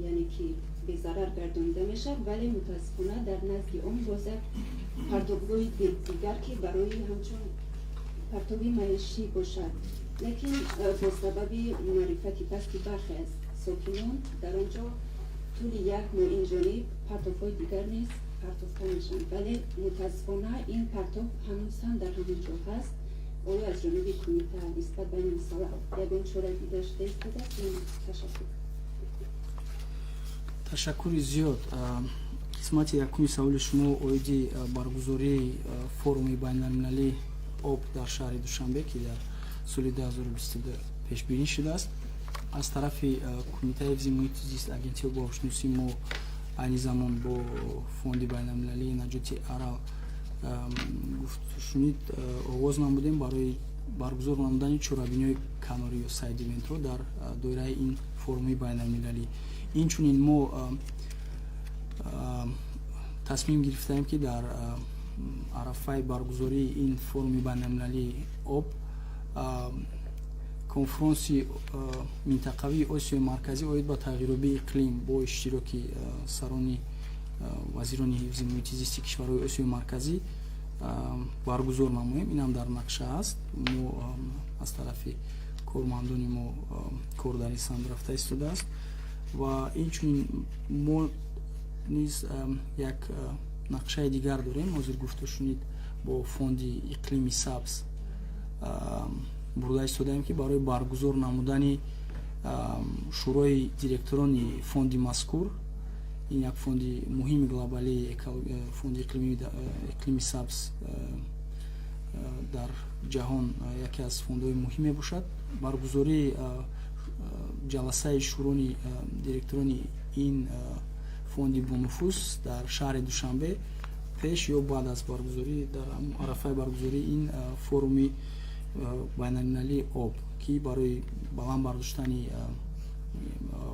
яъне ки безарар гардонида мешавад, вале мутаассифона дар назди он боз як партобгоҳи дигар, ки барои ҳамчун партоби маишӣ бошад, лекин бо сабаби маърифати пасти бархе аз сокинон дар он ҷо тӯли як моҳ инҷониб партобҳои дигар низ партофта мешаванд, вале мутаассифона ин партоб ҳанӯз ҳам дар ҳамон ҷо ҳаст. Оё аз ҷониби кумита нисбат ба ин масъала ягон чора дида шуда истодааст? Ташаккур. Ташаккури зиёд. Қисмати якуми саволи шумо оиди баргузории форуми байналмилалии об дар шаҳри Душанбе, ки дар соли 2022 пешбинӣ шудааст, аз тарафи Кумитаи ҳифзи муҳити зист, Агентии обуҳавошиносӣ мо айни замон бо Фонди байналмилалии наҷоти Арал гуфтушунид оғоз намудем барои баргузор намудани чорабиниҳои канорӣ ё side event ҳо дар доираи ин форуми байналмилалӣ. Инчунин мо тасмим гирифтаем, ки дар арафаи баргузории ин форуми байналмилалии об конфронси минтақавии Осиёи Марказӣ оид ба тағйирёбии иқлим бо иштироки сарони вазирони ҳифзи муҳити зисти кишварҳои Осиёи Марказӣ баргузор намоем. Инам дар нақша аст. Мо аз тарафи кормандони мо кор дар ин самт рафта истодааст ва инчунин мо низ як нақшаи дигар дорем. Ҳозир гуфтушунид бо Фонди иқлими сабз бурда истодаем, ки барои баргузор намудани шӯрои директорони фонди мазкур, ин як фонди муҳими глобалии, фонди иқлими сабз дар ҷаҳон яке аз фондҳои муҳим мебошад, баргузории ҷаласаи шӯрони директорони ин фонди бонуфуз дар шаҳри Душанбе пеш ё баъд аз баргузорӣ, дар арафаи баргузории ин форуми байналмилалии об, ки барои баланд бардоштани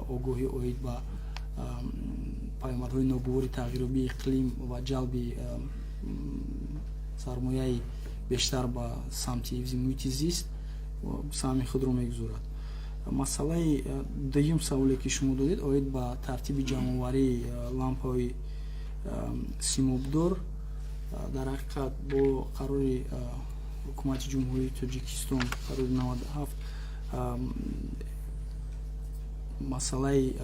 огоҳӣ оид ба паёмадҳои ногувори тағйирёбии иқлим ва ҷалби сармояи бештар ба самти ҳифзи муҳити зист саҳми худро мегузорад. Масъалаи дуюм саволе, ки шумо додед, оид ба тартиби ҷамъоварии лампаҳои симобдор, дар ҳақиқат бо қарори Ҳукумати Ҷумҳурии Тоҷикистон, қарори 97, масъалаи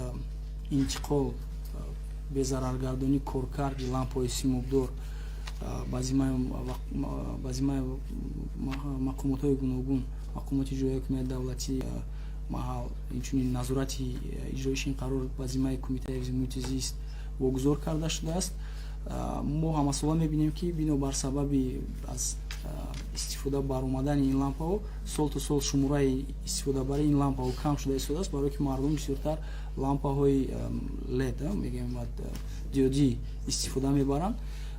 интиқол Безараргардонии коркарди лампаҳои симобдор ба зиммаи мақомотҳои гуногун, мақомоти иҷроияи ҳокимияти давлатии маҳал, инчунин назорати иҷроиши ин қарор ба зиммаи Кумитаи ҳифзи муҳити зист вогузор карда шудааст. Мо ҳамасола мебинем, ки бинобар сабаби аз истифода баромадани ин лампаҳо сол то сол шумораи истифодабарии ин лампаҳо кам шуда истодааст, барое ки мардум бисёртар лампаҳои лед мегӯем, диодӣ истифода мебаранд.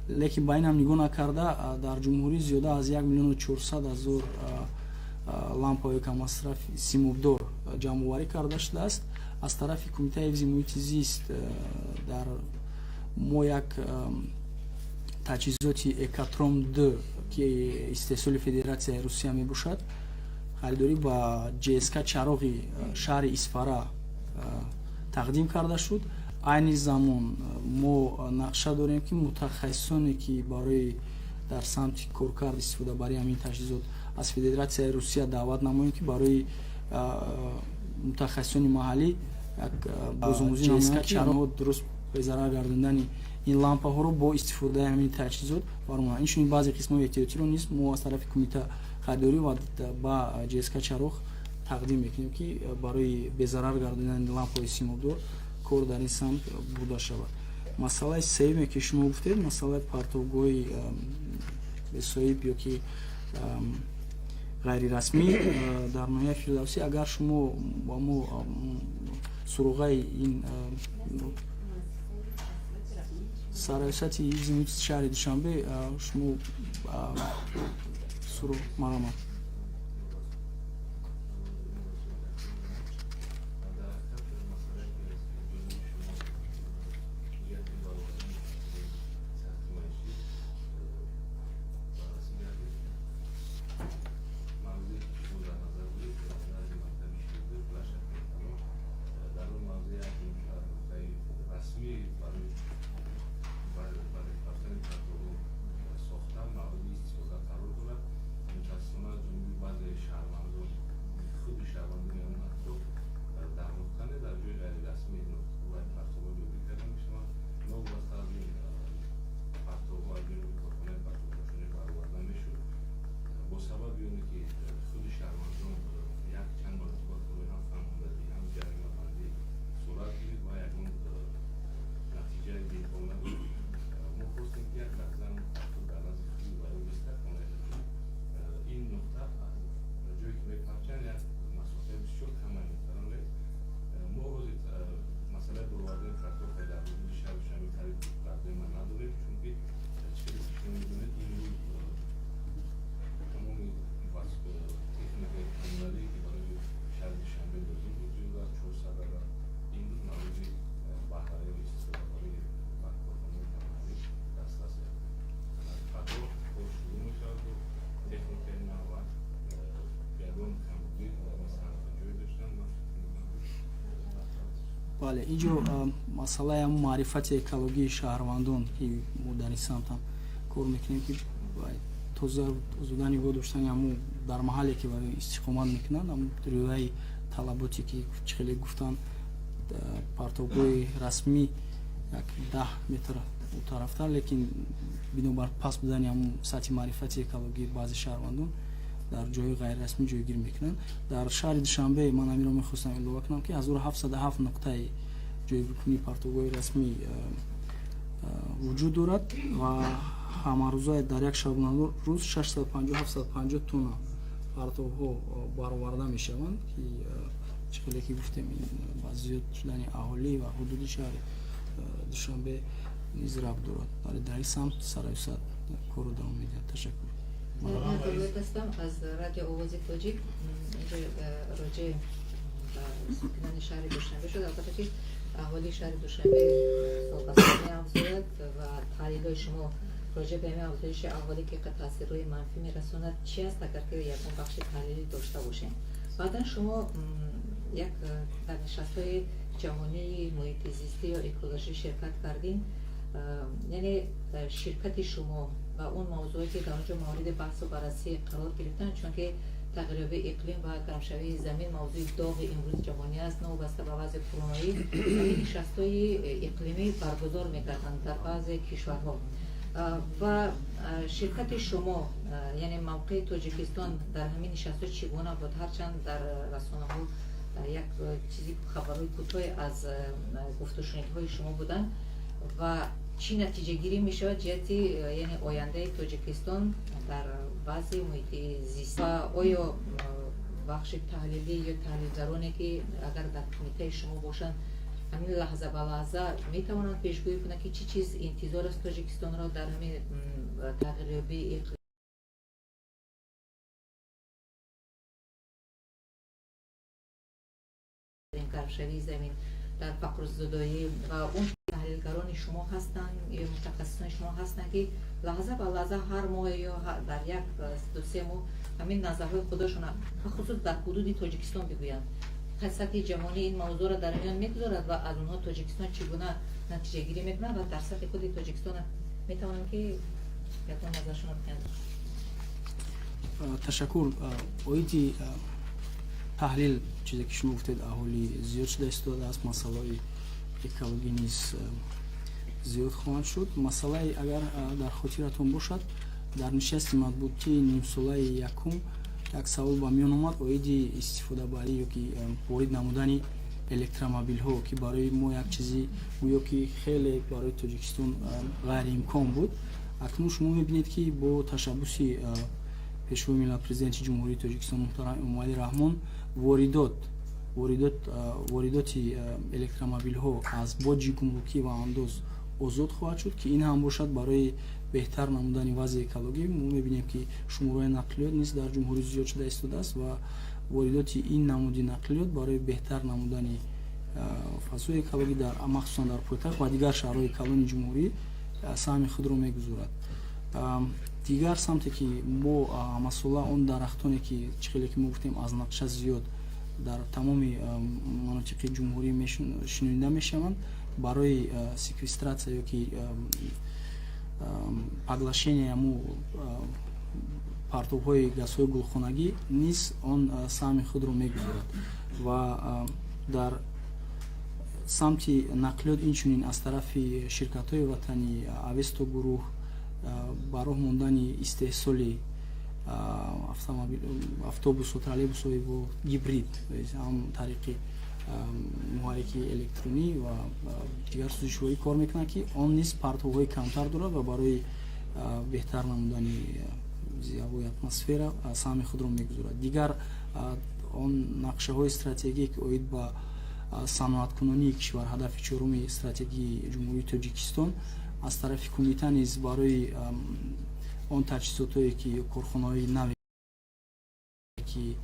Лекин ба ин ҳам нигоҳ накарда, дар ҷумҳурӣ зиёда аз 1 400 000 лампаҳои каммасрафи симобдор ҷамъоварӣ карда шудааст. Аз тарафи Кумитаи ҳифзи муҳити зист дар мо як таҷҳизоти Экатром д, ки истеҳсоли Федератсияи Русия мебошад, харидорӣ ба ҶСК Чароғи шаҳри Исфара тақдим карда шуд. Айни замон мо нақша дорем, ки мутахассисоне, ки барои дар самти коркард истифодабарии ҳамин таҷҳизот аз Федератсияи Русия даъват намоем, ки барои мутахассисони маҳаллӣ як бозомӯзӣ намоянд, ки дуруст безарар гардондани ин лампаҳоро бо истифодаи ҳамин таҷҳизот баромаданд. Инчунин баъзе қисмҳои эҳтиётиро низ мо аз тарафи кумита харидорӣ ва ба ҶСК Чароғ тақдим мекунем, ки барои безарар гардондани лампаҳои симобдор кор дар ин самт бурда шавад. Масъалаи сеюме, ки шумо гуфтед, масъалаи партовгоҳи бесоҳиб ё ки ғайрирасмӣ дар ноҳияи Фирдавсӣ, агар шумо ба мо суроғаи ин сарраёсати ҳифзи муҳити шаҳри Душанбе шумо суроғ, марҳамат. Бале, инҷо масъалаи ҳамун маърифати экологии шаҳрвандон, ки мо дар ин самтам кор мекунем, ки тоза озода нигоҳ доштани ҳамун дар маҳалле, ки истиқомат мекунанд, ҳамун риояи талаботе, ки чӣ хеле гуфтанд, партобгоҳи расмӣ як 10 метр тарафтар, лекин бинобар паст будани ҳамун сатҳи маърифати экологии баъзе шаҳрвандон дар ҷойҳои ғайрирасмӣ ҷойгир мекунанд. Дар шаҳри Душанбе ман ҳаминро мехостам илова кунам, ки 1707 нуқтаи ҷойгиркунии партовгоҳи расмӣ вуҷуд дорад ва ҳамарӯза дар як шабонарӯз 650-750 тонна партовҳо бароварда мешаванд, ки чӣ хеле ки гуфтем, ин ба зиёд шудани аҳолӣ ва ҳудуди шаҳри Душанбе низ рабт дорад. Вале дар ин самт сарраёсат корро давом медиҳад. Ташаккур. Ҳастам аз Радио Овози Тоҷик. Инҷо роҷеъ ба сокинони шаҳри Душанбе шуд. Албатта, ки аҳолии шаҳри Душанбе сол ба сол меафзояд ва таҳлилҳои шумо роҷеъ ба ҳамин афзоиши аҳолӣ, ки таъсирҳои манфӣ мерасонад, чи аст, агар ки ягон бахши таҳлилӣ дошта бошем? Баъдан шумо як дар нишастҳои ҷаҳонии муҳити зистӣ ё экологӣ ширкат кардем, яъне ширкати шумо ва он мавзӯое, ки дар он ҷо мавриди баҳсу баррасӣ қарор гирифтанд, чунки Тағйирёбии иқлим ва гармшавии замин мавзӯи доғи имрӯзи ҷаҳонӣ аст. Новобаста ба вазъи коронаӣ, ҳамин нишастҳои иқлимӣ баргузор мегарданд дар баъзе кишварҳо. Ва ширкати шумо, яъне мавқеи Тоҷикистон дар ҳамин нишастҳо чӣ гуна буд? Ҳарчанд дар расонаҳо як чизи хабарҳои кӯтоҳе аз гуфтушунидҳои шумо буданд, ва чӣ натиҷагирӣ мешавад ҷиҳати, яъне, ояндаи Тоҷикистон дар вазъи муҳити зист? Ва оё бахши таҳлилӣ ё таҳлилгароне, ки агар дар кумитаи шумо бошанд, ҳамин лаҳза ба лаҳза метавонанд пешгӯӣ кунанд, ки чӣ чиз интизор аст Тоҷикистонро дар ҳамин тағйирёбии иқлим, гармшавии замин, дар фақрзудоӣ? Ва он таҳлилгарони шумо ҳастанд ё мутахассисони шумо ҳастанд, ки лаҳза ба лаҳза, ҳар моҳ ё дар як 2-3 моҳ ҳамин назарҳои худошона бахусус дар ҳудуди Тоҷикистон бигӯянд? Сатҳи ҷаҳонӣ ин мавзӯъро дар миён мегузорад ва аз онҳо Тоҷикистон чӣ гуна натиҷагирӣ мекунад ва дар сатҳи худи Тоҷикистон метавонам, ки ягон назаршонро бидиҳанд? Ташаккур. Оиди таҳлил, чизе ки шумо гуфтед, аҳолӣ зиёд шуда истодааст, масъалаҳои экологӣ низ зиёд хоҳанд шуд. Масъалаи, агар дар хотиратон бошад, дар нишасти матбуотии нимсолаи якум як савол ба миён омад оиди истифодабарӣ ёки ворид намудани электромобилҳо, ки барои мо як чизи гӯё ки хеле барои Тоҷикистон ғайриимкон буд. Акнун шумо мебинед, ки бо ташаббуси Пешвои миллат, Президенти Ҷумҳурии Тоҷикистон муҳтарам Эмомалӣ Раҳмон, воридоти электромобилҳо аз боҷи гумрукӣ ва андоз озод хоҳад шуд, ки ин ҳам бошад барои беҳтар намудани вазъи экологӣ. Мо мебинем, ки шумораи нақлиёт низ дар ҷумҳурӣ зиёд шуда истодааст ва воридоти ин намуди нақлиёт барои беҳтар намудани фазои экологӣ дар, махсусан дар пойтахт ва дигар шаҳрҳои калони ҷумҳурӣ, саҳми худро мегузорад. Дигар самте, ки мо масъула, он дарахтоне, ки чӣ хеле ки мо гуфтем, аз нақша зиёд дар тамоми манотиқи ҷумҳурӣ шинонида мешаванд, барои секвестратсия ё ки поглощение аму партобҳои газҳои гулхонагӣ низ он саҳми худро мегузорад. Ва дар самти нақлиёт инчунин аз тарафи ширкатҳои ватанӣ, Авесто гурӯҳ, ба роҳ мондани истеҳсоли автобусу троллейбусҳои бо гибрид, ҳам тариқи муҳаррики электронӣ ва дигар сӯзишворӣ кор мекунад, ки он низ партовҳои камтар дорад ва барои беҳтар намудани ҳавои атмосфера саҳми худро мегузорад. Дигар он нақшаҳои стратегие, ки оид ба саноаткунонии кишвар, ҳадафи чоруми стратегии Ҷумҳурии Тоҷикистон, аз тарафи кумита низ барои он таҷҳизотҳое, ки корхонаҳои наве, ки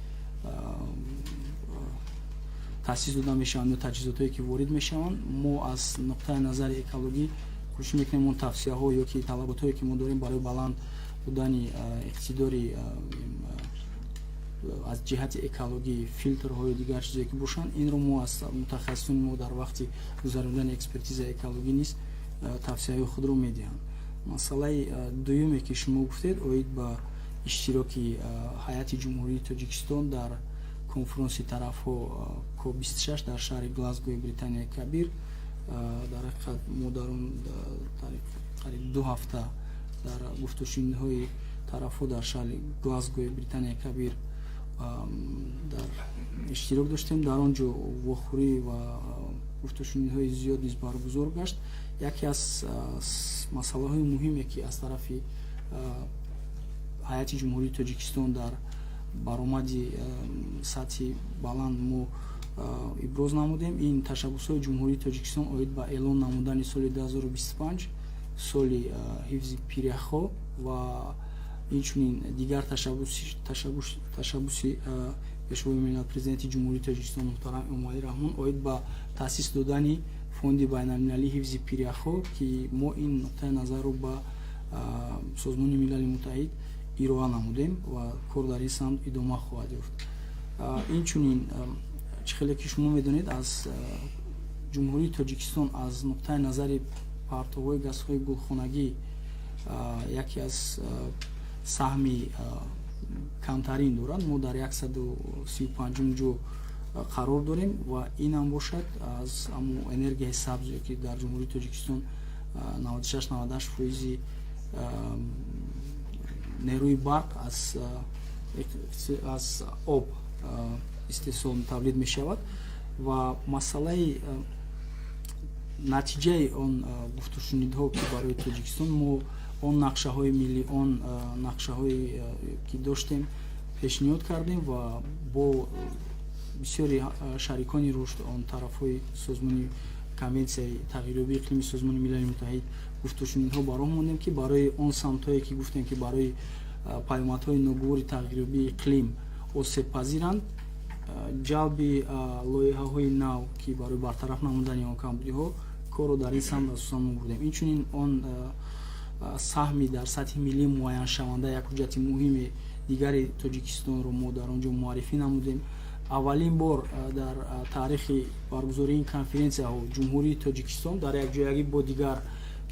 таъсис дода мешаванд ё таҷҳизотҳое, ки ворид мешаванд, мо аз нуқтаи назари экологӣ кӯшиш мекунем он тавсияҳо ё ки талаботҳое, ки мо дорем барои баланд будани иқтидори аз ҷиҳати экологӣ, филтрҳои дигар чизе ки бошанд, инро мо аз мутахассисони мо дар вақти гузарондани экспертизаи экологӣ низ тавсияҳои худро медиҳанд. Масъалаи дуюме, ки шумо гуфтед, оид ба иштироки ҳайати Ҷумҳурии Тоҷикистон дар конфронси тарафҳо Коп 26 дар шаҳри Глазгои Британияи Кабир, дар ҳақиқат мо дар он қариб 2 ҳафта дар гуфтушунидҳои тарафҳо дар шаҳри Глазгои Британияи Кабир дар иштирок доштем. Дар он ҷо вохӯрӣ ва гуфтушунидҳои зиёд низ баргузор гашт. Яке аз масъалаҳои муҳиме, ки аз тарафи ҳайати Ҷумҳурии Тоҷикистон дар баромади сатҳи баланд мо иброз намудем, ин ташаббусҳои Ҷумҳурии Тоҷикистон оид ба эълон намудани соли 2025 соли ҳифзи пиряхҳо ва инчунин дигар ташаббуси Пешвои миллат, Президенти Ҷумҳурии Тоҷикистон муҳтарам Эмомалӣ Раҳмон оид ба таъсис додани Фонди байналмилалии ҳифзи пиряхҳо, ки мо ин нуқтаи назарро ба Созмони Милали Муттаҳид ироа намудем ва кор дар ин самт идома хоҳад ёфт. Инчунин, чӣ хеле ки шумо медонед, аз Ҷумҳурии Тоҷикистон аз нуқтаи назари партовҳои газҳои гулхонагӣ яке аз саҳми Камтарин дорад. Мо дар 135-ум ҷо қарор дорем ва инам бошад аз ҳамо энергияи сабз, ки дар Ҷумҳурии Тоҷикистон 96, 98 фоизи нерӯи барқ аз об истеҳсол, тавлид мешавад. Ва масъалаи натиҷаи он гуфтушунидҳо, ки барои Тоҷикистон мо он нақшаҳои миллӣ, он нақшаҳое, ки доштем, пешниҳод кардем ва бо бисёри шарикони рушд, он тарафҳои созмони Конвенсияи тағйирёбии иқлими Созмони Милали Муттаҳид гуфтушунидҳо ба роҳ мондем, ки барои он самтҳое, ки гуфтем, ки барои паёмадҳои ногувори тағйирёбии иқлим осебпазиранд, ҷалби лоиҳаҳои нав, ки барои бартараф намудани он камбудиҳо корро дар ин самт асосан мо бурдем. Инчунин он саҳми дар сатҳи миллӣ муайяншаванда, як ҳуҷҷати муҳими дигари Тоҷикистонро мо дар он ҷо муаррифӣ намудем. Аввалин бор дар таърихи баргузории ин конференсияҳо Ҷумҳурии Тоҷикистон дар якҷоягӣ бо дигар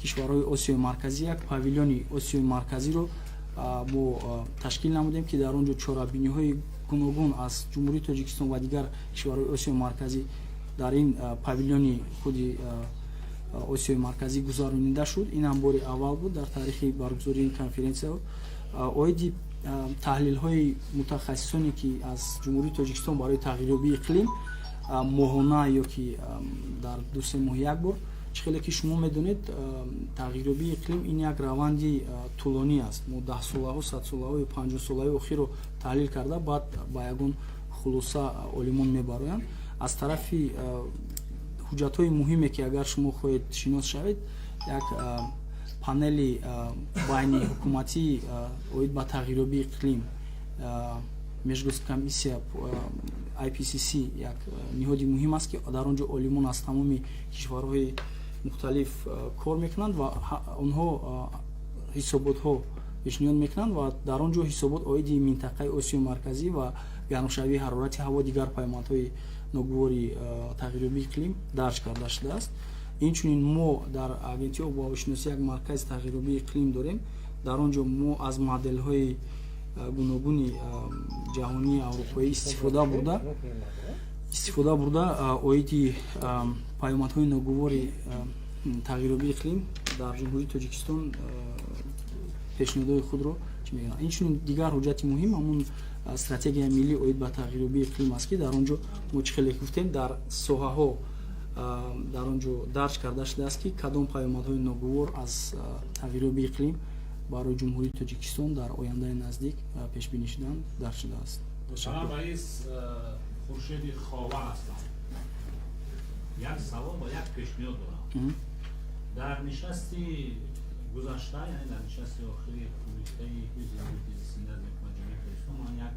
кишварҳои Осиёи Марказӣ як павилёни Осиёи Марказиро мо ташкил намудем, ки дар он ҷо чорабиниҳои гуногун аз Ҷумҳурии Тоҷикистон ва дигар кишварҳои Осиёи Марказӣ дар ин павилёни худи Осиёи Марказӣ гузаронида шуд. Ин ҳам бори аввал буд дар таърихи баргузории ин конференсияҳо. Оиди таҳлилҳои мутахассисоне, ки аз Ҷумҳурии Тоҷикистон барои тағйирёбии иқлим моҳона ё ки дар 2-3 моҳ як бор, чӣ хеле ки шумо медонед, тағйирёбии иқлим ин як раванди тӯлонӣ аст. Мо даҳсолаҳо, садсолаҳо ё 50-солаҳои охирро таҳлил карда, баъд ба ягон хулоса олимон мебароянд. Аз тарафи ҳуҷҷатҳои муҳиме, ки агар шумо хоҳед шинос шавед, як панели байни ҳукуматӣ оид ба тағйирёбии иқлим, Межгоскомиссия IPCC, як ниҳоди муҳим аст, ки дар он ҷо олимон аз тамоми кишварҳои мухталиф кор мекунанд ва онҳо ҳисоботҳо пешниҳод мекунанд ва дар он ҷо ҳисобот оиди минтақаи Осиёи Марказӣ ва гармшавии ҳарорати ҳаво, дигар паёмадҳои ногувори тағйирёбии иқлим дарҷ карда шудааст. Инчунин мо дар Агентии обу ҳавошиносӣ як маркази тағйирёбии иқлим дорем. Дар он ҷо мо аз моделҳои гуногуни ҷаҳонии аврупоӣ истифода бурда, оиди паёмадҳои ногувори тағйирёбии иқлим дар Ҷумҳурии Тоҷикистон пешниҳодҳои худро чӣ мекунанд. Инчунин дигар ҳуҷҷати муҳим ҳамун стратегияи миллӣ оид ба тағйирёбии иқлим аст, ки дар он ҷо мо, чӣ хеле гуфтем, дар соҳаҳо дар он ҷо дарҷ карда шудааст, ки кадом паёмадҳои ногувор аз тағйирёбии иқлим барои Ҷумҳурии Тоҷикистон дар ояндаи наздик пешбинӣ шудаанд, дарҷ шудааст. Муҳтарам раис, Хуршеди Ховар ҳастам. Як савол ва як пешниҳод дорам. Дар нишасти гузашта, яъне дар нишасти охири Кумитаи ҳифзи муҳити зисти назди Ҳукумати Ҷумҳурии Тоҷикистон, ман як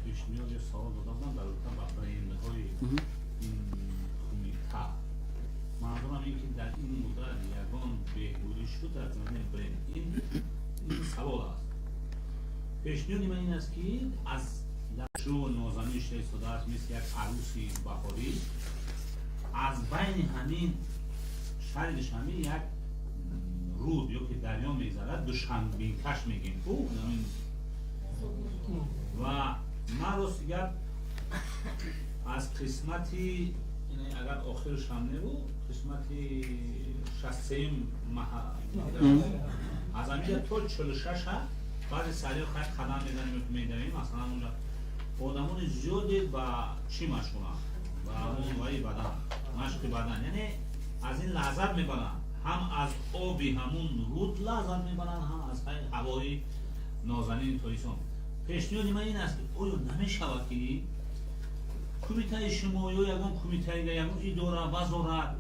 пешниҳод ё савол дода будам дар робита ба брендҳои ин кумита. Манзурам ин ки дар ин муддат ягон беҳбудӣ шуд дар заминаи бренд? Ин савол аст. Пешниҳоди ман ин аст, ки аз шу нозанин шуда истодааст, мисли як арӯси баҳорӣ, аз байни ҳамин шаҳри Душанбе як руд ё ки дарё мегзарад, Душанбинкаш мегем ку. Ва ман, рости гап, аз қисмати, агар охиршам небу, қисмати 63-юм, аз ҳаминҷа то 46-а баъзе сариё хай қадам мезанем, медавем. Масалан, унҷа одамони зиёде ба чӣ машғуланд? Ба ҳамон ваи бадан, машқи бадан, яъне аз ин лаззат мебаранд, ҳам аз оби ҳамун руд лаззат мебаранд, ҳам аз ҳавои нозанини Тоҷикистон. Пешниҳоди ман ин аст, ки оё намешавад, ки кумитаи шумо ё ягон кумитаи, ягон идора, вазорат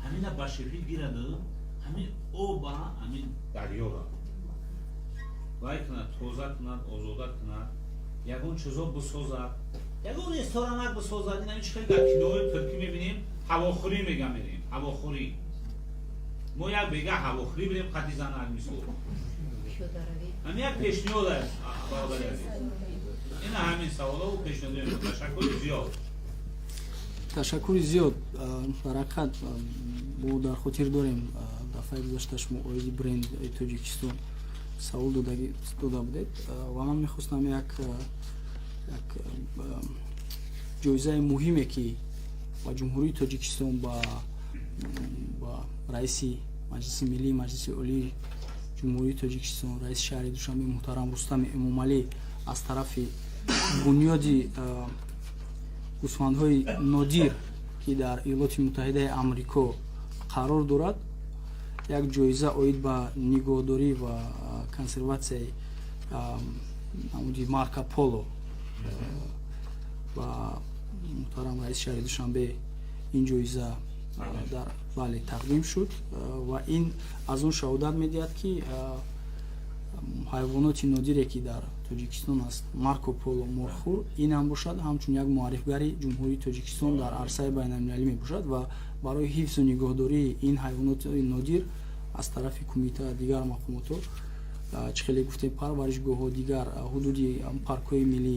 ҳамина ба шефӣ гираду ҳамин оба, ҳамин дарёра вай кунад, тоза кунад, озода кунад, ягон чизо бисозад, ягон ресторанак бисозад? Ин ҳамин чи хеле дар кинои туркӣ мебинем, ҳавохӯрӣ мегам, мерем ҳавохӯрӣ. Мо як бега ҳавохӯрӣ бирем қади занак, мисол. Ҳамин як пешниҳод аст, бародари азиз. Ина ҳамин саволову пешниҳодои. Ташаккури зиёд. Ташаккури зиёд. Дар ҳақиқат, мо дар хотир дорем, дафъаи гузашта шумо оиди бренди Тоҷикистон Савол дода будед ва ман мехостам як ҷоизаи муҳиме, ки ба Ҷумҳурии Тоҷикистон, ба раиси Маҷлиси Миллии Маҷлиси Олии Ҷумҳурии Тоҷикистон, раиси шаҳри Душанбе муҳтарам Рустами Эмомалӣ аз тарафи бунёди гӯсфандҳои нодир, ки дар Иёлоти Муттаҳидаи Амрико қарор дорад, як ҷоиза оид ба нигоҳдорӣ ва консерватсияи намуди Марко Поло ба муҳтарам раиси шаҳри Душанбе ин ҷоиза дар, бале, тақдим шуд. Ва ин аз он шаҳодат медиҳад, ки ҳайвоноти нодире, ки дар Тоҷикистон аст, Марко Поло морхӯр, ин ҳам бошад, ҳамчун як муаррифгари Ҷумҳурии Тоҷикистон дар арсаи байналмилалӣ мебошад. Ва барои ҳифзу нигоҳдории ин ҳайвоноти нодир аз тарафи кумита, дигар мақомотҳо, чӣ хеле гуфтем, парваришгоҳҳо, дигар ҳудуди паркҳои миллӣ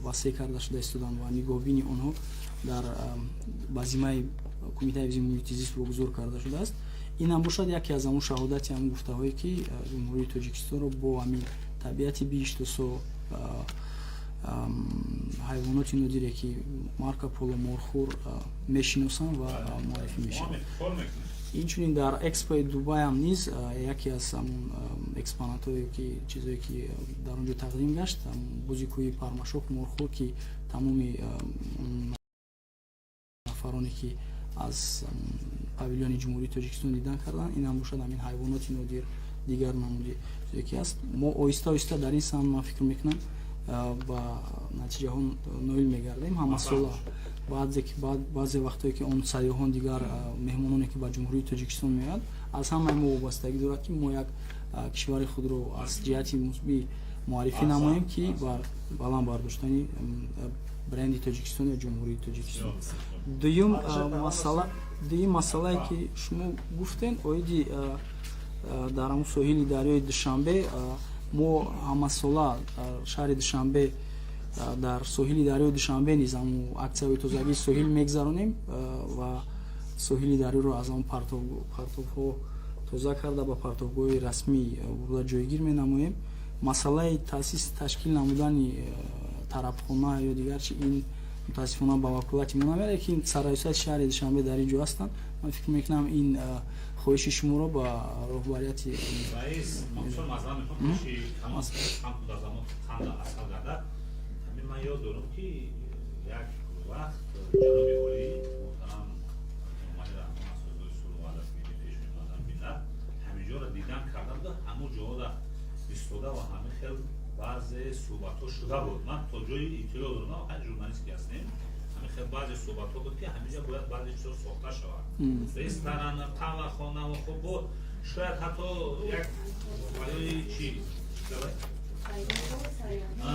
васеъ карда шуда истоданд ва нигоҳбини онҳо дар ба зиммаи Кумитаи ҳифзи муҳити зист вогузор карда шудааст. Ин ҳам бошад, яке аз ҳамон шаҳодати ҳамон гуфтаҳое, ки Ҷумҳурии Тоҷикистонро бо ҳамин табиати биҳиштосо, ҳайвоноти нодире, ки Марко Поло морхӯр, мешиносанд ва муаррифӣ мешаванд. Инчунин дар Экспои Дубайам низ яке аз ҳамон экспонатҳое, ки чизое, ки дар он ҷо тақдим гашт, бузи кӯҳии пармашох морхӯр, ки тамоми нафароне, ки аз павилиони Ҷумҳурии Тоҷикистон дидан карданд, ин ҳам бошад, ҳамин ҳайвоноти нодир, дигар намуди чизе ки аст. Мо оҳиста оҳиста дар ин самт, ман фикр мекунам, ба натиҷаҳо ноил мегардем. Ҳамасола баъзе вақтое, ки он сайёҳон, дигар меҳмононе, ки ба Ҷумҳурии Тоҷикистон меояд, аз ҳамаи мо вобастагӣ дорад, ки мо як кишвари худро аз ҷиҳати мусбӣ муаррифӣ намоем, ки бар баланд бардоштани бренди Тоҷикистон ё Ҷумҳурии Тоҷикистон. Дуюм масъала, дуюм масъалае, ки шумо гуфтен, оиди дар ҳамун соҳили дарёи Душанбе, мо ҳамасола дар шаҳри Душанбе, дар соҳили дарёи Душанбе низ ҳамун аксияҳои тозагии соҳил мегзаронем ва соҳили дарёро аз ҳамун партовҳо тоза карда, ба партовгоҳи расмӣ бурда ҷойгир менамоем. Масъалаи таъсис, ташкил намудани тарабхона ё дигар чи, ин мутаассифона ба ваколати мо намеяд, лекин сарраёсати шаҳри Душанбе дар ин ҷо ҳастанд. Ман фикр мекунам, ин хоҳиши шуморо ба роҳбарияти Раис, ман маъзарат мехоҳам, пеши дар замон қанда асал гардад. Ҳамин ман ёд дорам, ки як вақт ҷаноби олӣ муҳтарам Эмомалӣ Раҳмон, Асосгузори сулҳу ваҳдат, пешвои муаззами миллат, ҳамин ҷоро дидан карда буда, ҳамун ҷоҳода истода ва ҳамин хел баъзе суҳбатҳо шуда буд. Ман то ҷои иттилоъ дорам, ҳай журналист ки ҳастем, ҳамин хел баъзе суҳбатҳо буд, ки ҳаминҷа бояд баъзе чизо сохта шавад, ресторан, қаҳвахона, хуб, бо шояд ҳатто як барои чи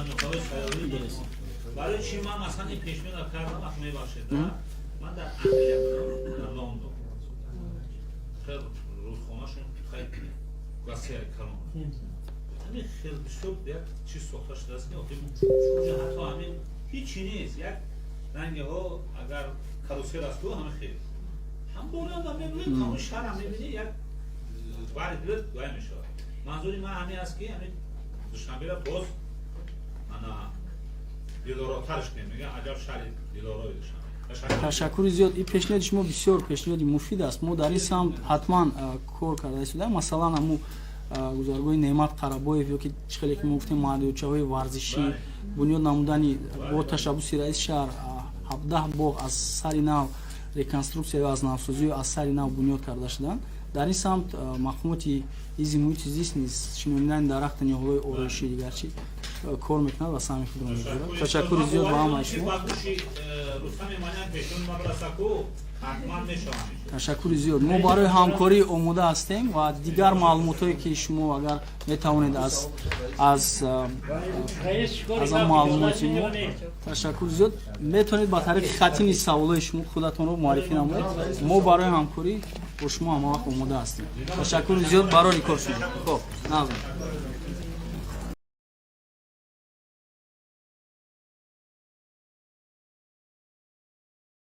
нуқтаҳои сайёҳӣ. Барои чи ман масалан ин пешбинро кардам? Вақт, мебахшед, ман дар Англия будам, дар Лондон. Хел рӯдхонашон хеле васеъ, калон, ҳамин хел бисёр як чиз сохта шудааст, ки уҷа ҳатто ҳамин ҳичи нест, як рангиҳо агар карусел аст, ку ҳамин хел ҳам болода мебинед, тамоми шаҳрам мебинӣ, як бари дилат вай мешавад. Манзури ман ҳамин аст, ки ҳамин Душанберо боз ана дилоротарш кунем. Мегӯям, аҷаб шаҳри дилорои Душанбе. Ташаккури зиёд. Ин пешниҳоди шумо бисёр пешниҳоди муфид аст. Мо дар ин самт ҳатман кор карда истодаем. Масалан, ҳамун гузаргоҳи Неъмат Қарабоев ё ки чӣ хеле ки мо гуфтем, маҳдудчаҳои варзишӣ бунёд намудани, бо ташаббуси раиси шаҳр 17 боғ аз сари нав реконструксия ё аз навсозӣ, аз сари нав бунёд карда шуданд. Дар ин самт мақомоти ҳифзи муҳити зист низ шинонидани дарахту ниҳолҳои ороишӣ, дигарчи кор мекунад ва саҳми худро мегузорад. Ташаккури зиёд ба ҳамаи шумо. Рустам Эмомалиам пешони ма расаку, ҳатман мешавам. Ташаккури зиёд. Мо барои ҳамкорӣ омода ҳастем ва дигар маълумотҳое, ки шумо агар метавонед аз он маълумоти мо, ташаккури зиёд, метавонед ба тариқи хатӣ низ саволҳои шумо, худатонро муаррифӣ намоед. Мо барои ҳамкорӣ бо шумо ҳамавақт омода ҳастем. Ташаккури зиёд, барори кор шумо. Хоб, назм.